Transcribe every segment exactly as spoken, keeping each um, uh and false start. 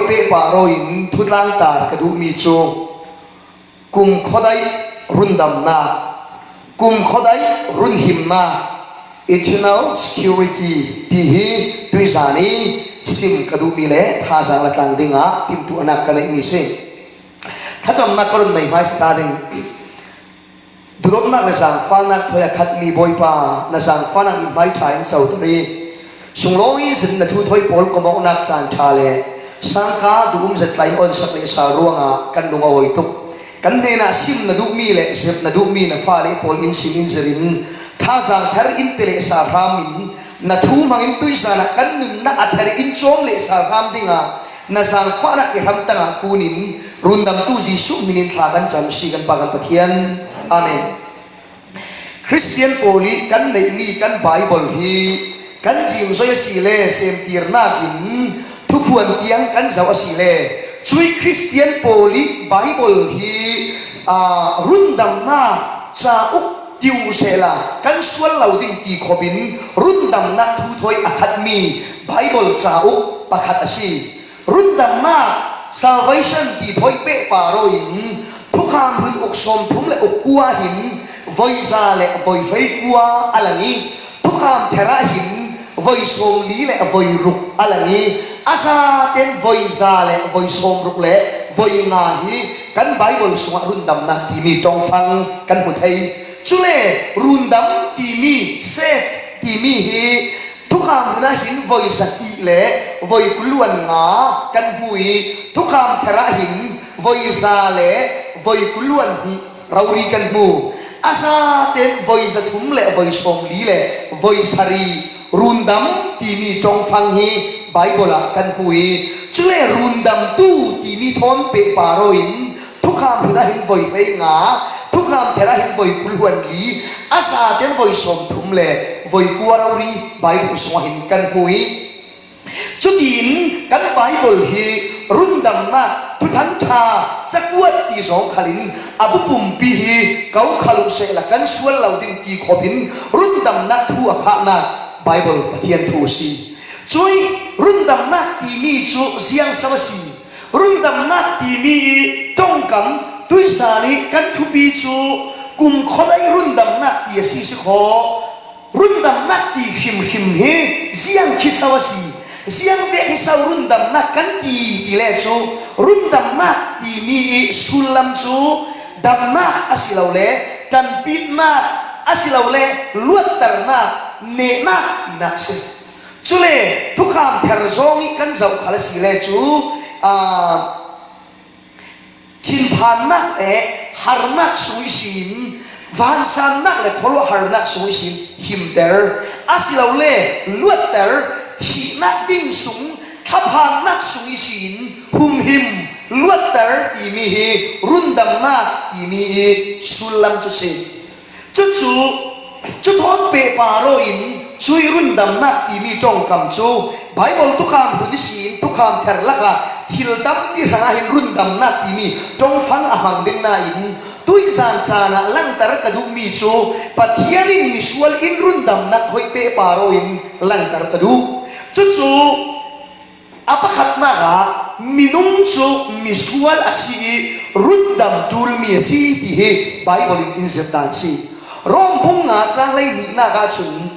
pehpah rawin thu tlangtar ka duhmi cu kumkhua daih rundamnak, kumkhua daih runhimnak, eternal security ti hi tuizan i sim ka duhmi le thazaang la tlang dingah timtuahnak ka neihmi si. Thlacamnak ka run nei hmaisa ta ding. Duhdawtnak le zaangfahnak thawi a khatmi Bawipa, na zaangfahnak mi hmaiṭha in coter i, sunglawi zin na thu thawi pawl kom awknak caan ṭha le sangka duhum zet tla in onsak le sal ruangah kan lung a hawi tuk. Kan hnenah sim na duhmi le zirh na duhmi na fale pawl in sim in zirh in, thazaang thar in pe le sal hram in, na thu hmangin tuizan ah kan nunnak a ther in cawm le sal hram dingah na zaangfahnak i hramtang ah kun in, rundamtu Jesuh hmin in thla kan cam si kan Pa kan Pathian. Amen. Khristian pawl i kan neihmi kan Baibal hi kan zingzoi a si le semtirnak in thuphuan tiang kan zoh a si le, cui Khristian pawl i Baibal hi, aa, rundamnak cauk ti uh sehla kan sual lo ding ti khop in rundamnak thu thawi a khatmi Baibal cauk pakhat a si. Rundamnak, salvation ti thawi pehpah rawin thukham hlun uk sawmthum le uk kua hin voi za le voi hleikua a lang i, thukham ther ah hin voi sawmli le voi ruk a lang i, a zaten voi za le voi sawmruk le voi nga hi kan Baibal sungah rundamnak timi ṭongfang kan hmu thei. Cule rundam timi, saved timi hi thukham hlun ah hin voi za hnih le voi kuluan nga kan hmu i, thukham ther ah hin voi za le voi kuluan hnih rori kan hmu. A zaten voi za thum le voi sawmli le voi sarih rundam timi ṭongfang hi Baibal ah kan hmu i, cule rundamtu timi thawn pehpah rawin thukham hlun ah hin voi hleinga, thukham ther ah hin voi kul hluan li, a zaten voi sawmthum le voi kua rori Baibal sungah hin kan hmu i, cutiin kan Baibal hi rundamnak thuthang ṭha cakuat ti zawng khalin a bu pumpi hi ko khal uh sehla kan sual lo ding ti khop in rundamnak thu a phahnak Baibal Pathian thu a si. Cui rundamnak timi cu ziang so a si? Rundamnak timi i ṭongkam tuizan i kan thupi cu kumkhua daih rundamnak ti a si si khaw. Rundamnak ti hrimhrim hi ziang khi so a si? Ziang bek hi so rundamnak kan ti ti le cu, rundamnak timi i sullam cu damnak asilole ṭanpitnak asilole luatternak, nehnak tinak a si. Cule thukham ther zawng i kan zoh khal a si le cu, aa, thinphannak le harnak sung ihsin, vansannak le khuaruahharnak sung ihsin himter, asilole luatter, thihnak ding sung thlaphannak sung ihsin humhim, luatter timi hi rundamnak timi i sullam cu si. Cucu, cu thawn pehpah rawin cui rundamnak timi ṭongkam cu Baibal thukham hlun ihsin thukham ther lakah thil tampi hrangah hin rundamnak timi ṭongfang a hmang ding nain tuizan caan ah langhter ka duhmi cu Pathian in misual in rundamnak hoih pehpah rawin langhter ka duh. Cucu, a pakhatnak ah minung cu misual a si i rundam ṭulmi a si ti hi Baibal in in zirh dan si. Rom bung nga cang hleihnihnak ahcun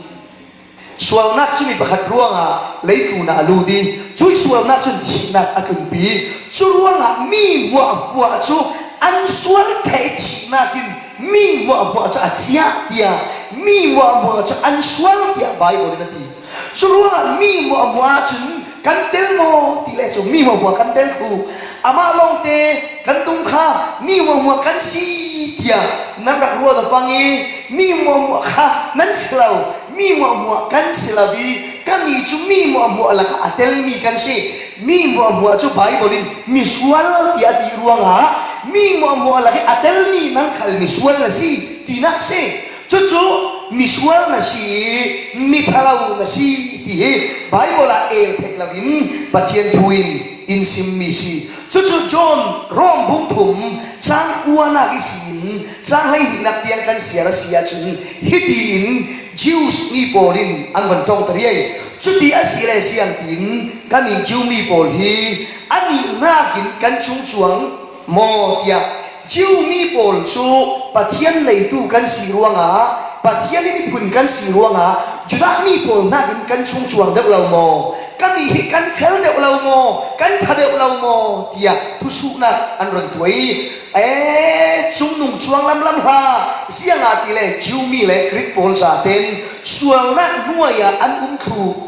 sualnak cu mi pakhat ruangah leitlun ah a lut i, cui sualnak cun thihnak a tlunpi. Cu ruangah mi hmuahhmuah cu an sual ṭheh i thihnak in mi hmuahhmuah cu a ciah tiah, mi hmuahhmuah cu an sual tiah Baibal in a ti. Cu ruangah mi hmuahhmuah ahcun kan tel maw ti le cu mi hmuahhmuah kan tel kho. Amah lawngte kan tung kha mi hmuahhmuah kan si tiah nan rak ruat a pang i, mi hmuahhmuah kha nan si lo, mi hmuahhmuah kan si lo i, kannih cu mi hmuahhmuah lakah a telmi kan si. Mi hmuahhmuah cu Baibal in misual tiah a ti ruangah mi hmuahhmuah lak i a telmi nang khal misual na si tinak si. Cucu misual na si i miṭhalo na si ti hi Baibal ah el thek loin Pathian thu in in simmi si. Cucu John Rom bung thum cang kuanak ihsin cang hleihnihnak tiang kan siar a si ahcun hitiin Jews mi pawl in an van ṭongter i, cuti a si le siangtin kan i Jew mi pawl hi A nih nakin kan chungchuang maw tiah, Jew mi pawl cu Pathian neitu kan si ruangah, Pathian i miphun kan si ruangah, Judah mi pawl nakin kan chungchuang deuh lo maw? Kannih hi kan fel deuh lo maw? Kan ṭha deuh lo maw? Tiah thusuhnak an run tuah i, e, cungnung cuang lamlam hlah, ziangahtile Jew mi le Greek pawl zaten sualnak hnuai ah an um thluh.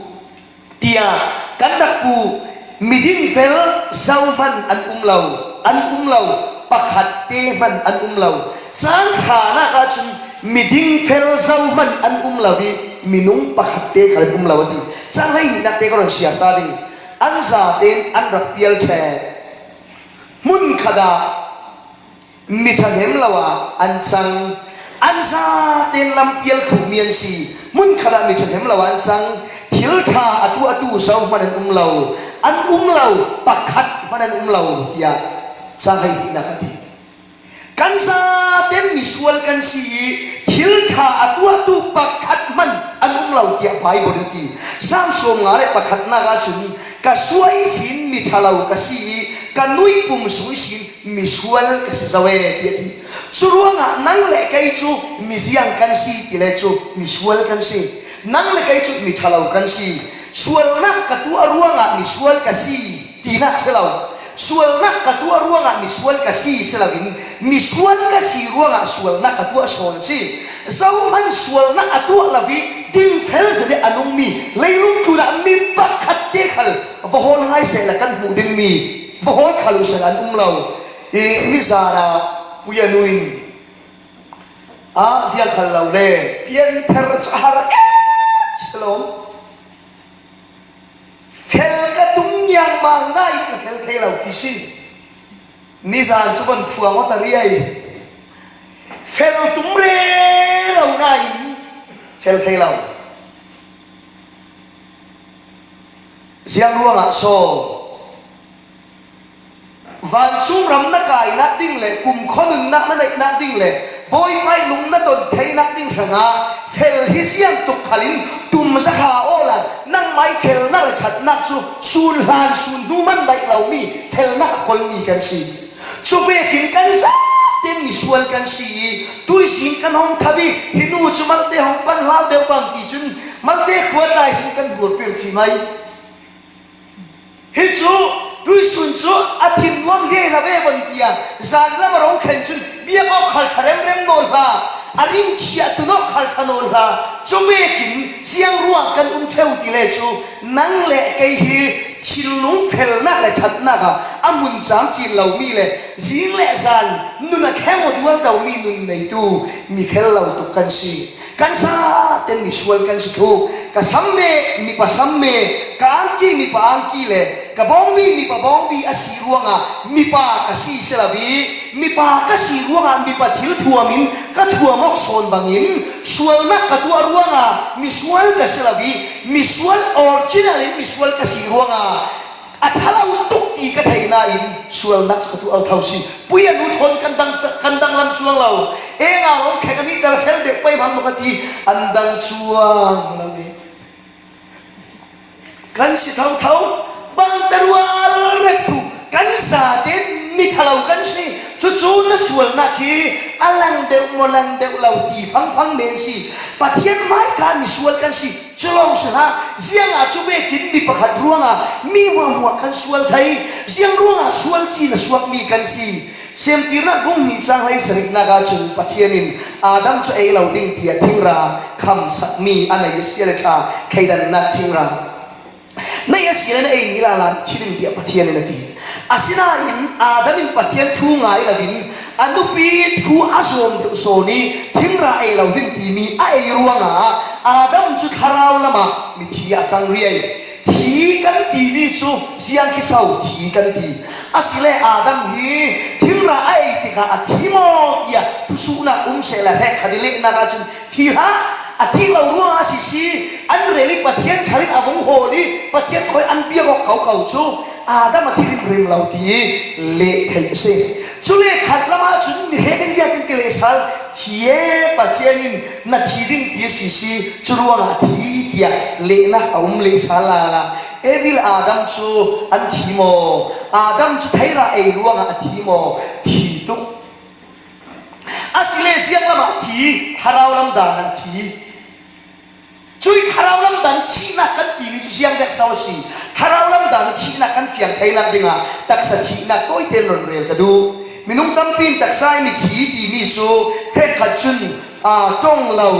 Tiah kan rak puh. Miding fel zohman an um lo, an um lo, pakhat te hman an um lo. Caan thluanak ahcun miding fel zohman an um lo i minung pakhat te khal an um lo a ti. Cang hleihnih nak te ka run siar ta ding. An zaten an rak pial ṭheh. Hmun khat ah mi ṭhahnem lo ah an cang. An zaten lampial thluhmi an si. Hmun khat ah mi ṭhahnem lo ah an cang. Thil ṭha a tuahtu zohman an um lo. An um lo, pakhat hman an um lo, tiah cang hleihnih nak a ti. Kan zaten misual kan si i thil ṭha a tuahtu pakhat hman an um lo, tiah Baibal in a ti. Salm sawmnga le pakhatnak ahcun, ka suah ihsin mi ṭha lo ka si i ka nuih pum sung ihsin misual ka si zo e, tiah ti. Cu ruangah nang le kei cu miziang kan si ti le cu misual kan si. Nang le kei cu mi ṭha lo kan si. Sualnak ka tuah ruangah misual ka si tinak si lo. Sualnak ka tuah ruangah misual ka si si loin misual ka si ruangah sualnak ka tuah sawn a si. Zohman sualnak a tuah lo i dingfel zet i a nungmi leilung tlun ah mi pakhat te khal va hawl hai sehla kan hmuh dingmi va hawl khal uh sehla an um lo. I mizan ah Pu Anu in, ah, ziang khal lo le pianther cu a har em si lo. Fel ka tum niangmang nain ka fel thei lo ti si. Nizan cu van phuang awt a riai. Fel tum rero nain fel thei lo. Ziang ruangah so? Vancung ram na kainak ding le kumkhua nunnak na neihnak ding le Bawipa i lung na ton theinak ding hrangah fel hi ziang tuk khalin tum zakha awla nangmah i felnak le ṭhatnak cu sun hlan sun hnu man daih lomi felnak a kolmi kan si. Cu vekin kan zaten misual kan si i tuihzing kan hong thap i hi nu cu malte hong pan hlau deuh bang ti cun malte khua tlai cun kan hurpir ci mai. Hi cu tuihsun cu a thin nuam hliai hna ve von tiah zan lam a rong thlen cun biak awk khal ṭha remrem nawl hlah, a rim chiah tun awk khal ṭha nawl hlah. Cu vekin ziang ruang kan um ṭheu ti le cu nang le kei hi thinlung felnak le ṭhatnak ah a hmun cam cin lomi le zing le zan nun a thleng aw dualdomi nun neitu mi fel lo tuk kan si. Kan zaten misual kan si thuk. Ka samme mipa samme, ka angki mipa angki le ka bawngbi mipa bawngbi a si ruangah mipa ka si si lo i mipa ka si ruangah mipa thil thuam in ka thuam awk sawn bangin sualnak ka tuah ruangah misual ka si lo i misual original in misual ka si ruangah a ṭha lo tuk ti ka theih nain sualnak cu ka tuah a tho si. Pui a nu thawn kan dang, kan dang lam cuang lo. Eng a rong khe kan i tel fel deuh pei hmang maw ka ti, an dang cuang lo ve. Kan si thotho, bang tarual rep thu, kan zaten mi ṭha lo kan si. Cucu na sualnak hi a lang deuh maw, lang deuh lo ti fangfang men si. Pathian hmaika misual kan si. Cu lawng si hlah, ziangah cu vekin mi pakhat ruangah mi hmuahhmuah kan sual thei, ziang ruangah sual ci na suakmi kan si. Siamtirnak bung hnih cang hleisarihnak ahcun Pathian in Adam cu ei lo ding tiah thingra khamsakmi a nei a si le ṭha thleidannak thingra. Na ei a si le na ei ni lala na thi ding tiah Pathian in a ti. Asinain Adam in Pathian thu ngai loin a nupi thu a zawm deuh sawn i thingra ei lo ding timi a ei ruangah Adam cu thlarau lamah mithi a cang riai. Thi kan timi cu ziang khi so thi kan ti. Asile Adam hi thingra a ei tikah a thi maw tiah thusuhnak um sehla hrekkhat i lehnak ahcun thi hlah, a thih lo ruangah a si si, an rel i Pathian khal in a vung hawl i Pathian khawi an biak awk ko ko cu Adam a thi rimrim lo ti leh theih a si. Cule khat lam ahcun mi he kan ziatin ti leh sal, thi e Pathian in na thi ding ti a si si, cu ruangah thi tiah lehnak a um leh sal lala. Evi le Adam cu an thi maw? Adam cu theirah ei ruangah a thi maw? Thi tuk. Asile ziang lamah thi, thlarau lam dan ah thi. Cui thlarau lam dan thihnak kan timi cu ziang vek so a si? Thlarau lam dan thihnak kan fiang theinak dingah taksa thihnak tawite in run rel ka duh. Minung tampi in taksa i mithi timi cu hrekkhat cun, aa, ṭong lo,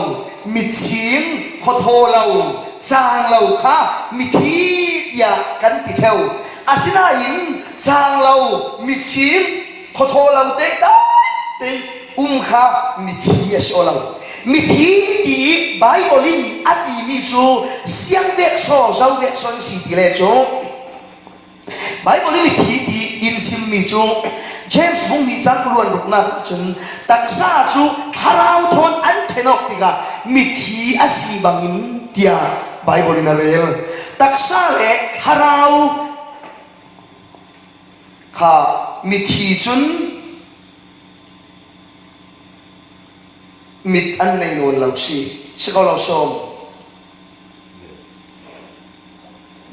mitching, khawthaw lo, cang lo kha mithi tiah kan ti ṭheu. Asinain cang lo, mitching, khawthaw lo te, te um kha mithi a si aw lo. Mithi ti Baibal in a timi cu ziang vek so, zo vek so an si ti le cu, Baibal in mithi ti in simmi cu James bung hnih cang kuluan ruknak ahcun taksa cu thlarau thawn an ṭhen awk tikah mithi a si bangin tiah Baibal in a rel. Taksa le thlarau kha mithi cun mit an nei nawn lo si, si ko lo sawm.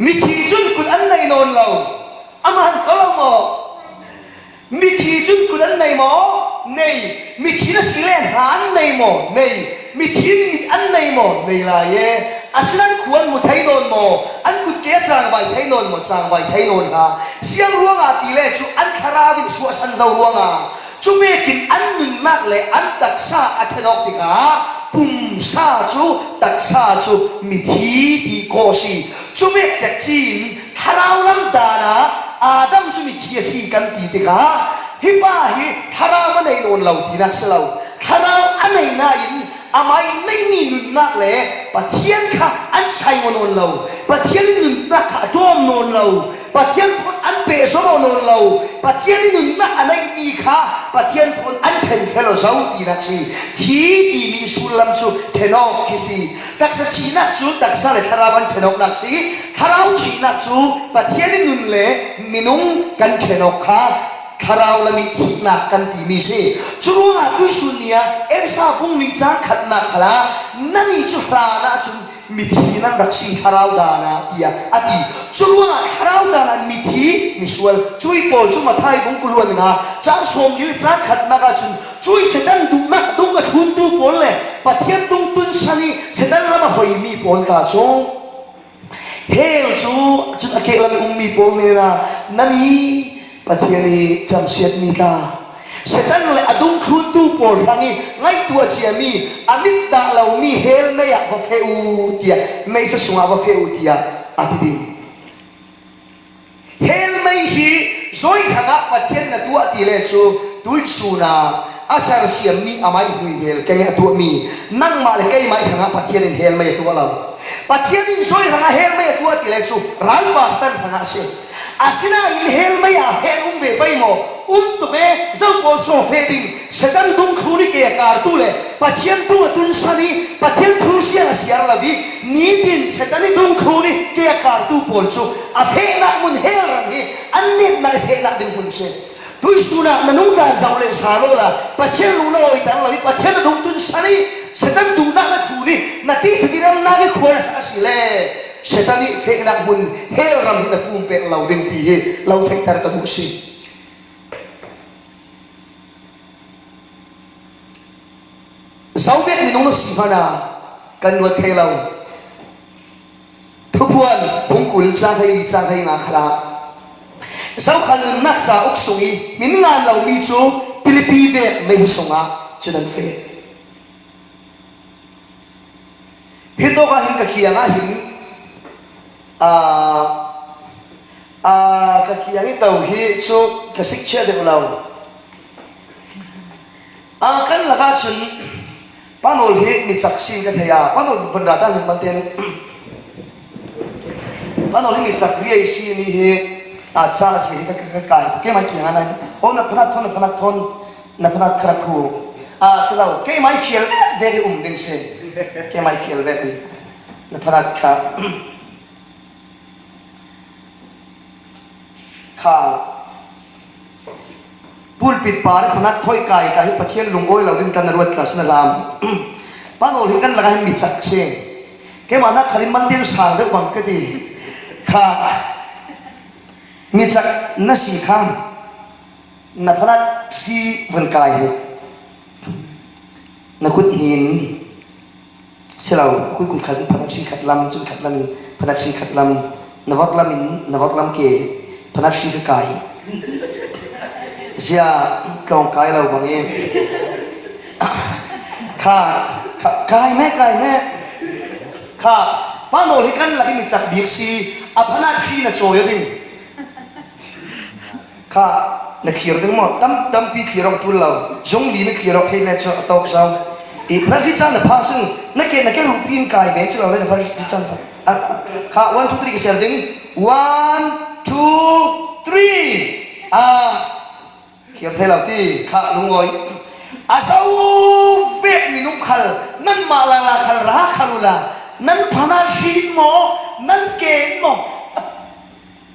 Mithi cun kut an nei nawn lo, a man ko lo maw? Mithi cun kut an nei maw? Nei. Mithi na si le hna an nei maw? Nei. Mithi in mit an nei maw? Nei lai e. Asinain khu an hmu thei nawn maw? An kut ke a cangvai thei nawn maw? Cangvai thei nawn hna. Siang ruangah ti le cu an thlarau in suahsan zo ruangah, cu vekin an nunnak le an taksa a ṭhen awk tikah pumsa cu taksa cu mithi ti ko a si. Cu vek cekci in thlarau lam dan ah Adam cu mithi a si kan ti tikah hi pa hi thlarau a nei nawn lo tinak si lo. Thlarau a nei nain amah i neihmi nunnak le Pathian kha an sai nawn lo. Pathian in nunnak kha a ṭawm nawn lo. Pathian thawn an pehzom aw nawn lo. Pathian i nunnak a neihmi kha Pathian thawn an ṭhen khel aw zo tinak si. Thi timi sullam cu ṭhen awk khi si. Taksa thihnak cu taksa le thlarau an ṭhen awknak si. Thlarau thihnak cu Pathian i nun le minung kan ṭhen awk kha thlarau lam i thihnak kan timi si. Curuangah tuisun ni ah Efesa bung nih cang khatnak khalah, "Nannih cu hlan ahcun mithi nan rak si thlarau dan ah," tiah a ti. Curuangah thlarau dan ah mithi, misual, cui pawl cu Matthai bung kuluan nga cang sawmli le cang khatnak ahcun cui Satan duhnak dung a thluntu pawl le Pathian dungtun san i Satan lam a hoimi pawl ta cu. Hell cu cun a kehlam i ummi pawl hnenah, "Nan i Pathian i camsiatmi tla, Satan le a dungthluntu pawl hrang i ngaihtuah ciami a mit dah lomi hell mei ah va feh u," tiah, meisa sungah va feh u, tiah a ti ding. Hell mei hi zawi hrangah Pathian in a tuah ti le cu tuihsun ah a sersiammi amah i hmuihmel keng i a tuahmi, nangmah le keimah i hrangah Pathian in hell mei a tuah lo. Pathian in zawi hrangah hell mei a tuah ti le cu ral pastor hrangah a si. Asinain hell mei ah hell um ve pei maw? Um tuk e, zo pawl cu feh ding. Satan dungthlun i ke a kartu le Pathian dung a tunsan i Pathian thu siang a siar lo i nitin Satan i dungthlun i ke a kartu pawl cu a fehnak hmun hell ram hi an netnak i fehnak ding hmun si. Tuihsun ah na nungdan zong le sa law la, Pathian lung na awiter lo i Pathian a dungtun san i Satan duhnak na thlun i na tisa i remnak i khual a si le Satan i fehnak hmun hell ram hi na pumpek lo ding ti hi lo theihter ka duh si. Zo vek minung na si hmanh ah kan luat thei lo. Thupuan bung kul cang hlei, cang hlei nga khalah zokhal nunnak cauk sung i hmin ngan lomi cu Filipi vek mei sungah cun an feh. Hitawk ah hin ka kiangah hin, aa, aa, ka kiang i to hi cu ka sik chiah deuh lo. Aa, kan lakah cun Panol hi mi cak si ka thei a, Panol vun ra tan hin man tein Panol hi mi cak riai si mi hi, aa, ca a si hi ka, ka, ka kai. Keimah kiangah nan, oh, na phanat thawn, na phanat thawn. Na phanat kha rak hu. Ah, si lo. Keimah i fial vek i um ding si. Keimah i fial vek i. Na phanat kha. Kha. Pulpit par i phanat thawi kai ka hi Pathian lungawi lo ding kan ruat tla si na lam. Panol hi kan lakah hin mi cak si. Keimah nak khalin man ding sang deuh bang ka ti. Kha, mi chak na si kha, na phanat hri vun kai hi. Na kut hnin si lo, kut kut khat, phanat hri khat lam, cun khat lam in phanat hri khat lam, na vak lam in na vak lam ke phanat hri ka kai. Zia tlawng kai lo bang i. Kha, kha, kai me, kai me. Kha, pa nawl hi kan lak i mi chak bik si, a phanat hri na cawi aw ding. Kha, na thlir ding maw? Tam, tampi thlir awk ṭul lo. Zung li na thlir awk thei le cu a tawk zo. I, na hri caan na phak sing, na ke, na ke rupi in kai men cu lo le na hri caan phak. A, kha, one, two, three ka ser ding. One, two, three. A, thlir thei lo ti, kha, lungawi. A zo vek minung khal, nanmah lala khal ra khal ula, nan phanat hri in maw, nan ke in maw,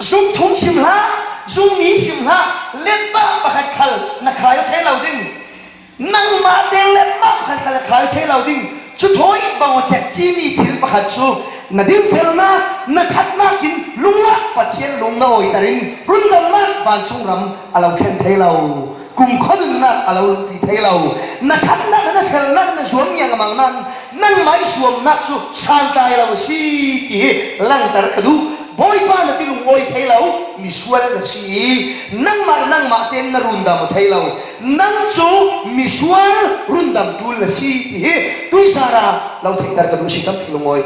zung thum sim hlah, zung ni sim hlah, letmah pakhat khal na khai aw thei lo ding. Nangmah te letmah pakhat khal na khai aw thei lo ding. Cu thawi bang aw cekci mi thil pakhat cu na dirfelnak, na ṭhatnak in lungah Pathian lung na awiter in rundamnak vancung ram a lo thlen thei lo. Kumkhua nunnak a lo lungpi thei lo. Na ṭhatnak, na felnak, na zuam ngiangmang nain nangmah i zuamnak cu santlai lo a si ti hi langter ka duh. Bawipa na ti lungawi thei lo, misual na si i nangmah le nangmah tein na rundam aw thei lo. Nang cu misual rundam ṭul na si ti hi tuizar ah lo theihter ka duh si tampi lungawi.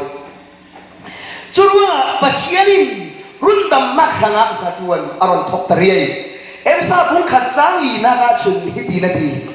Curuangah Pathian in rundamnak hrangah hnaṭuan a ron thawkter i Efesa bung khat cang linak ah cun hiti na ti,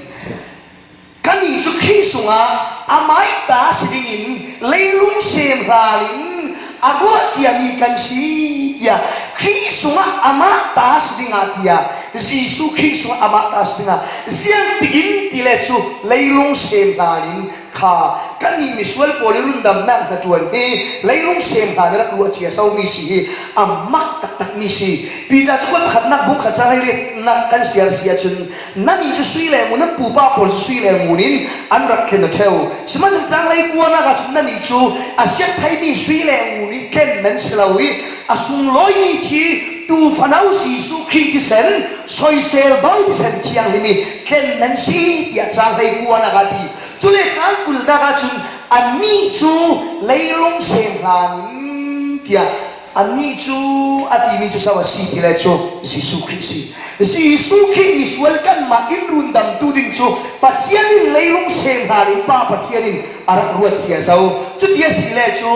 kannih cu Khrih sungah amah ih ta si dingin leilung sem hlanin a ruah ciami kan si, tiah Khrih sungah amah ta si dingah, tiah Jesuh Khrih sungah amah ta si dingah ziangtikin ti le cu leilung sem hlanin kha kannih misual pawl i rundamnak hnaṭuan hi leilung sem hlan a rak ruah cia zomi si hi a mak taktakmi si. Peter cu pakhatnak bung khat cang hleiriatnak kan siar si ahcun, nannih cu sui le ngun, nan pupa pawl cu sui le ngun in an rak thlen aw ṭheu. Sihmanhsehlaw cang hleikuanak ahcun nannih cu a siat theimi sui le ngun i thlen nan si lo i a sunglawimi thi, tuufa no Jesuh Khrih thisen, soisel bo thisen thianghlim i thlen nan si, tiah cang hleikuanak ah ti. Cule cang kulnak ahcun, annih cu leilung sem hlanin, tiah annih cu a timi cu so a si ti le cu Jesuh Khrih si. Jesuh Khrih misual kanmah in rundamtu ding cu Pathian in leilung sem hlanin Pa Pathian in a rak ruat cia zo. Cuti a si le cu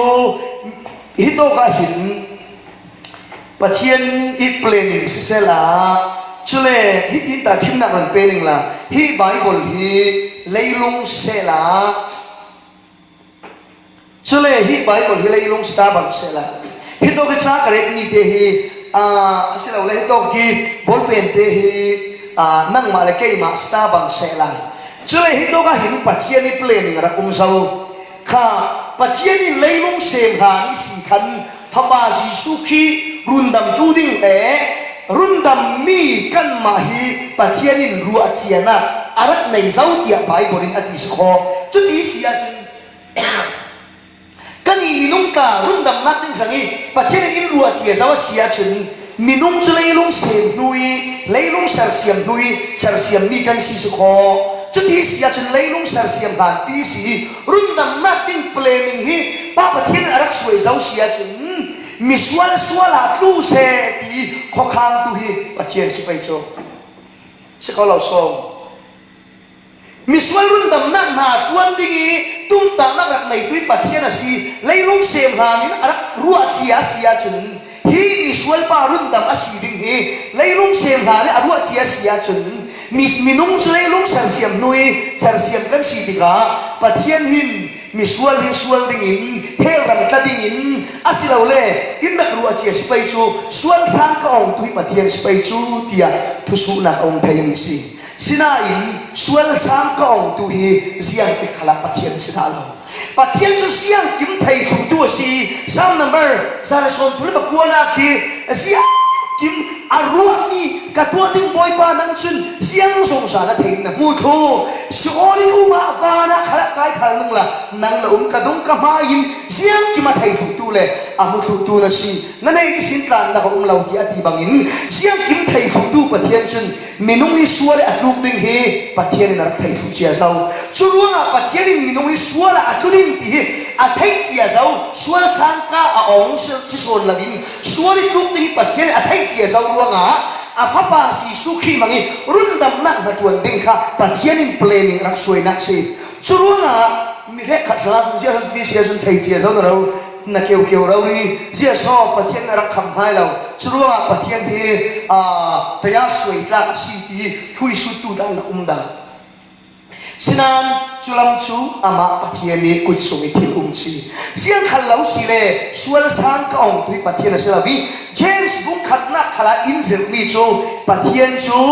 hitawk ah hin Pathian i planning sisehla, cule hitin ta thimnak ron pe ning la, hi Baibal hi leilung sisehla, cule hi Baibal hi leilung si ta bang sehla, hitawk i ca ka retmi te hi, aa, asilole hitawk i bawlpen te hi, aa, nangmah le keimah si ta bang sehla, cule hitawk ah hin Pathian i planning a rak um zo. Kha Pathian in leilung sem hlan i si khan Fapa Jesuh Khrih rundamtu ding le rundammi kanmah hi Pathian in ruah a cianak a rak nei zo, tiah Baibal in a ti si khaw. Cuti si ahcun, kannih minung tla rundamnak ding hrang i Pathian in in ruah cia zo a si ahcun, minung cu leilung sem hnu i leilung sersiam hnu i sersiammi kan si cu khaw. Cuti si ahcun leilung sersiam hlanpi si i rundamnak ding planning hi Pa Pathian in a rak suai zo si ahcun, misual sual ah tlu seh ti khuakhangtu hi Pathian si pei cu si ko lo sawm. Misual rundamnak hna ṭuan ding i tumtahnak rak neitu i Pathian a si. Leilung sem hlan in a rak ruah cia a si ahcun, hi misual pa rundam a si ding hi leilung sem hlan in a ruah cia a si ahcun, mi, minung cu leilung sersiam hnu i sersiam kan si tikah Pathian hin misual hi sual dingin, hell ram tla dingin, asilole in rak ruah cia si pei cu sual sang ka ongtu hi Pathian si pei cu, tiah thusuhnak a um theimi si. Sinain sual sang ka ongtu hi ziangtik khalah Pathian si dah lo. Pathian cu ziangkim thei thumtu a si. Salm number za le sawmthum le pakuanak hi ziangkim a ruahmi Ka tuah ding Bawipa, nang cun ziang zongzal na thei in na hmu thluh. Sheol in um ah, van ah khalah kai khal nung la, nang na um. Ka dung ka hmai in ziangkim a thei thluhtu le a hmu thluhtu na si. Na neih ihsin tlannak a um lo, tiah a ti bangin, ziangkim thei thluhtu Pathian cun minung i sual i a tluk ding hi Pathian in a rak thei thluh cia zo. Cu ruangah Pathian in minung i sual ah a tlu ding ti hi a theih cia zo. Sual sangka a ong si, si sawn loin, sual i tluk ding hi Pathian in a theih cia zo ruangah a Fapa Jesuh Khrih hmang i rundamnak hnaṭuan ding kha Pathian in planning rak suainak si. Cu ruangah mi hrekkhat hrangah cun ziah so ti si ahcun thei cia zo na lo, na keukeu rori, ziah so Pathian a rak kham hngai lo. Cu ruangah Pathian hi, aa, taya suai tlak a si ti hi thu i suttu dah na um dah. Sinain cu lam cu amah Pathian i kut sung i thil um si. Ziang khal lo si le sual sang ka ong tu hi Pathian a si lo i, James bung khatnak khalah in zirhmi cu Pathian cu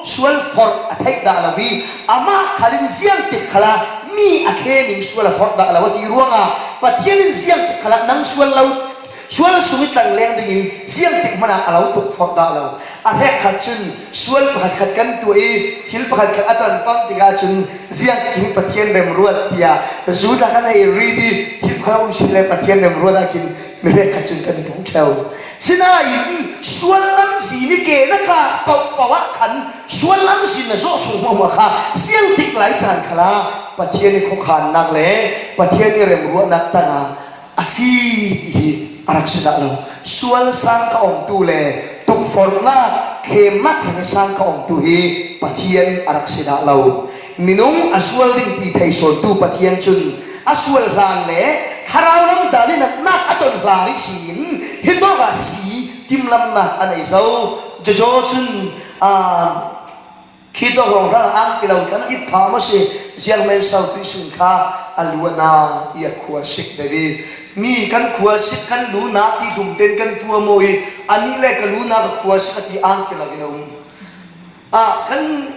sual forh a theih dah lo i, amah khal in ziang tik khalah mi a thlem in sual a forh dah lo a ti ruangah, Pathian in ziang tik khalah nang sual lo, sual sung i tlangleng dingin ziang tik hmanh ah a lo tuk forh dah lo. A hrekkhat cun sual pakhatkhat kan tuah i, thil pakhatkhat a can pang tikah cun ziangkim Pathian remruat tiah zu tla kan hei rit i, thil pakhat a um si le Pathian remruat ah khin mi hrekkhat cun kan tung ṭheo. Sinain sual lamzin i ke na kah paohpaoh ah khan sual lamzin na zawh sung hmuahhmuah kha ziang tik lai caan khalah Pathian i khuakhannak le Pathian i remruatnak tangah a si ti hi a rak si dah lo. Sual sang ka ongtu le tukforhnak, thlemnak hrang sang ka ongtu hi Pathian a rak si dah lo. Minung a sual ding ti thei sawntu Pathian cun a sual hlan le thlarau lam dan i natnak a ton hlan ihsin hitawk ah si timlamnak a nei zo. Jojo cun, aa, khi tawk hrawnghrang a angki lo kan it pha maw si, ziangmen so tuihsun kha a luahnak i a khua sik deuh i, mi kan khua sik kan luhnak ti hlum tein kan tuah maw i, anih le ka luhnak ka khua sik a ti angki lo in a um. Ah, kan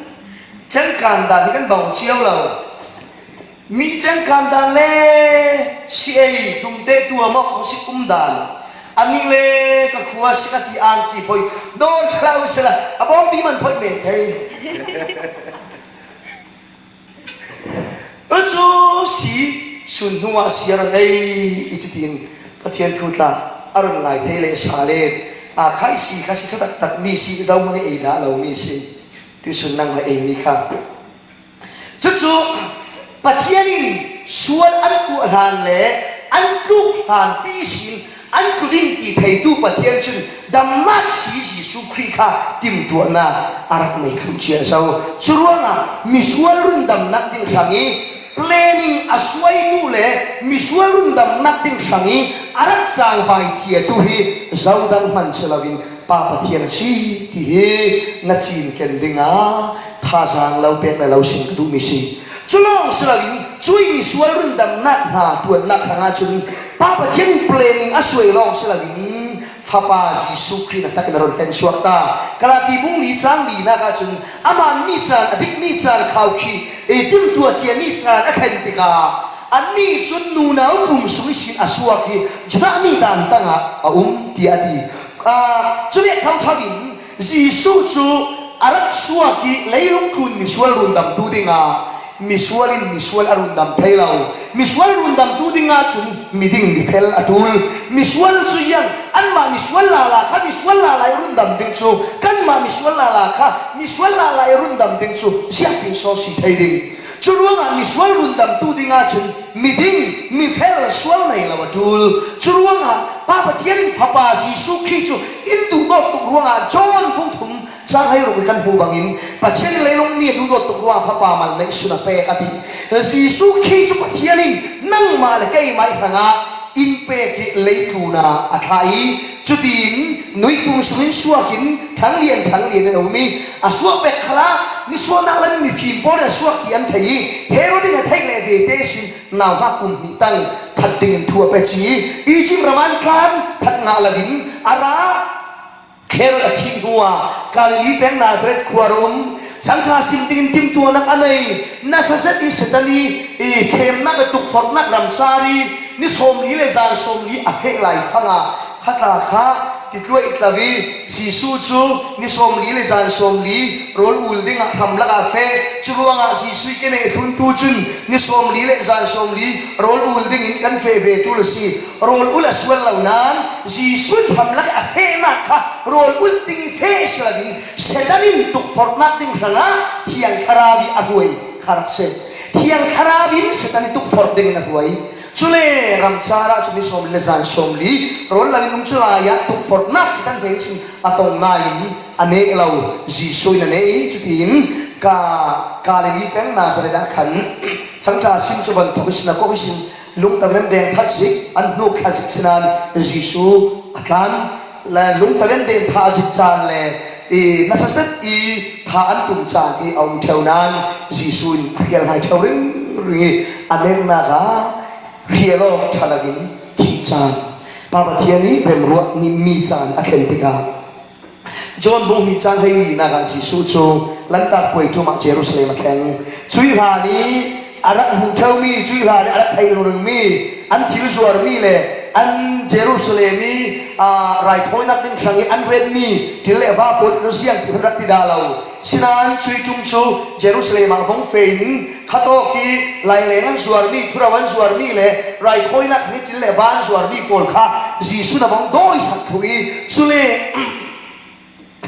cengkan dan hi kan bang cio lo. Mi cengkan dan le si ei, hlumte tuah maw khuasik um dan. Anih le ka khua sik a ti angki phoi. Dawn hlah u sila, a bawmpi man phoi men thei. Ucu si, sun hnu ah si a ron ei i cutin Pathian thu tla a ron ngai thei le sa le, a khai si kha si ṭha taktak mi si, zohman i ei dah lo mi si. Tuisun nang le ei mi kha. Cucu Pathian in sual an tuah hlan le an tluk hlan pi sin an tlu ding ti theitu Pathian cun damnak si Jesuh Khrih kha timtuahnak a rak nei thluh cia zo. Cu ruangah misual rundamnak ding hrang i planning a suaitu le misual rundamnak ding hrang i a rak cangvai ciatu hi zodang hman si loin Pa Pathian a si ti hi na cinken dingah thazaang lo pek le lo sim ka duhmi si. Cu lawng si loin cuih misual rundamnak hna ṭuannak hrangah cun Pa Pathian in planning a suai lawng si loin Fapa Jesuh Khrih na takin a ron hlensuak ta. Galati bung li cang linak ahcun amah mi caan, a dikmi caan khaukhih i timtuah ciami caan a thlen tikah annih cun nunau pum sung ihsin a suak i Judah mi dan tangah a um, tiah a ti. Aa, cu le thotho in Jesuh cu a rak suak i leilung tlun misual rundamtu dingah misual in misual a rundam thei lo. Misual rundamtu dingah cun miding mifel a ṭul. Misual cu iang anmah misual lala kha misual lala i rundam ding cu kanmah misual lala kha misual lala i rundam ding cu ziahpin so si thei ding. Cu ruangah misual rundamtu dingah cun miding mifel sual nei lo a ṭul. Cu ruangah Pa Pathian in Fapa Jesuh Khrih cu in duhdawt tuk ruangah John bung thum cang hei ruk kan hmuh bangin Pathian in leilung mi a duhdawt tuk ruangah Fapa mal neih sun a pek a ti. Jesuh Khrih cu Pathian in nangmah le keimah hrangah in pek i leitlun ah a thlah i, cutin nuihpum sungin suak in ṭhanglian ṭhanglian in a um i, a suak pek khalah nisuahnak lam mifim pawl in a suak ti an thei i, Herod in a theih leh vete sin nauhak kum hnih tang that dingin thu a pia ci i, Izipt ram an tlan that ngah loin a ra. Herod a thih hnuah Galilee peng Nazareth khua a ra um. Hlangṭha sim dingin timtuahnak a nei. Nasa zet i Satan i, i thlemnak le tukforhnak ram car i ni sawmli le zan sawmli a feh lai fangah khatla kha Titluai tlavi, Jesuh cu ni sawmli le zan sawmli rawl ul dingah hram lakah feh. Curuangah Jesuh i ke neih hluntu cun ni sawmli le zan sawmli rawl ul dingin kan feh ve ṭul a si. Rawl ul a sual lo nain Jesuh hram lakah a fehnak kha rawl ul ding i feh si loin Satan in tukforhnak ding hrangah Thiang Thlarau i a hruai kha rak si. Thiang Thlarau in Satan i tukforh dingin a hruai. Cule ramcar ah cun ni sawmli le zan sawmli rawl lo in um cu lai ah tukforhnak Satan hnen sin a tong nain a neh lo, Jesuh in a neh i cutiin ka Galilee peng Nazareth ah khan thangṭha sim cu bantuk i sinakok i sin lungto in an deng that zik, an hnuk thla zik sinain Jesuh a tlan. Le lungto in an deng that zik caan le i nasa zet i tha an tum caan hi a um ṭheu nain Jesuh in a hrial hnai ṭheu ringring i a neknak ah hrial awk ṭha loin thih caan, Pa Pathian i remruah mi caan a thlen tikah John bung hnih cang hleilinak ah Jesuh cu Lantak Puai ṭum ah Jerusalem a thleng. Cuih hlan i a rak hmuh ṭheumi, cuih hlan i a rak theih rungmi, an thil zuarmi le an Jerusalem i, aa, raithawinak ding hrang i an retmi ṭil le va pawl cu ziang ti rak ti dah lo. Sinain cuih ṭum cu Jerusalem ah vong feh in khatawk i laileng an zuarmi, thurau an zuarmi le raithawinak nih ṭil le va an zuarmi pawl kha Jesuh in a vong dawisak thluh i, cule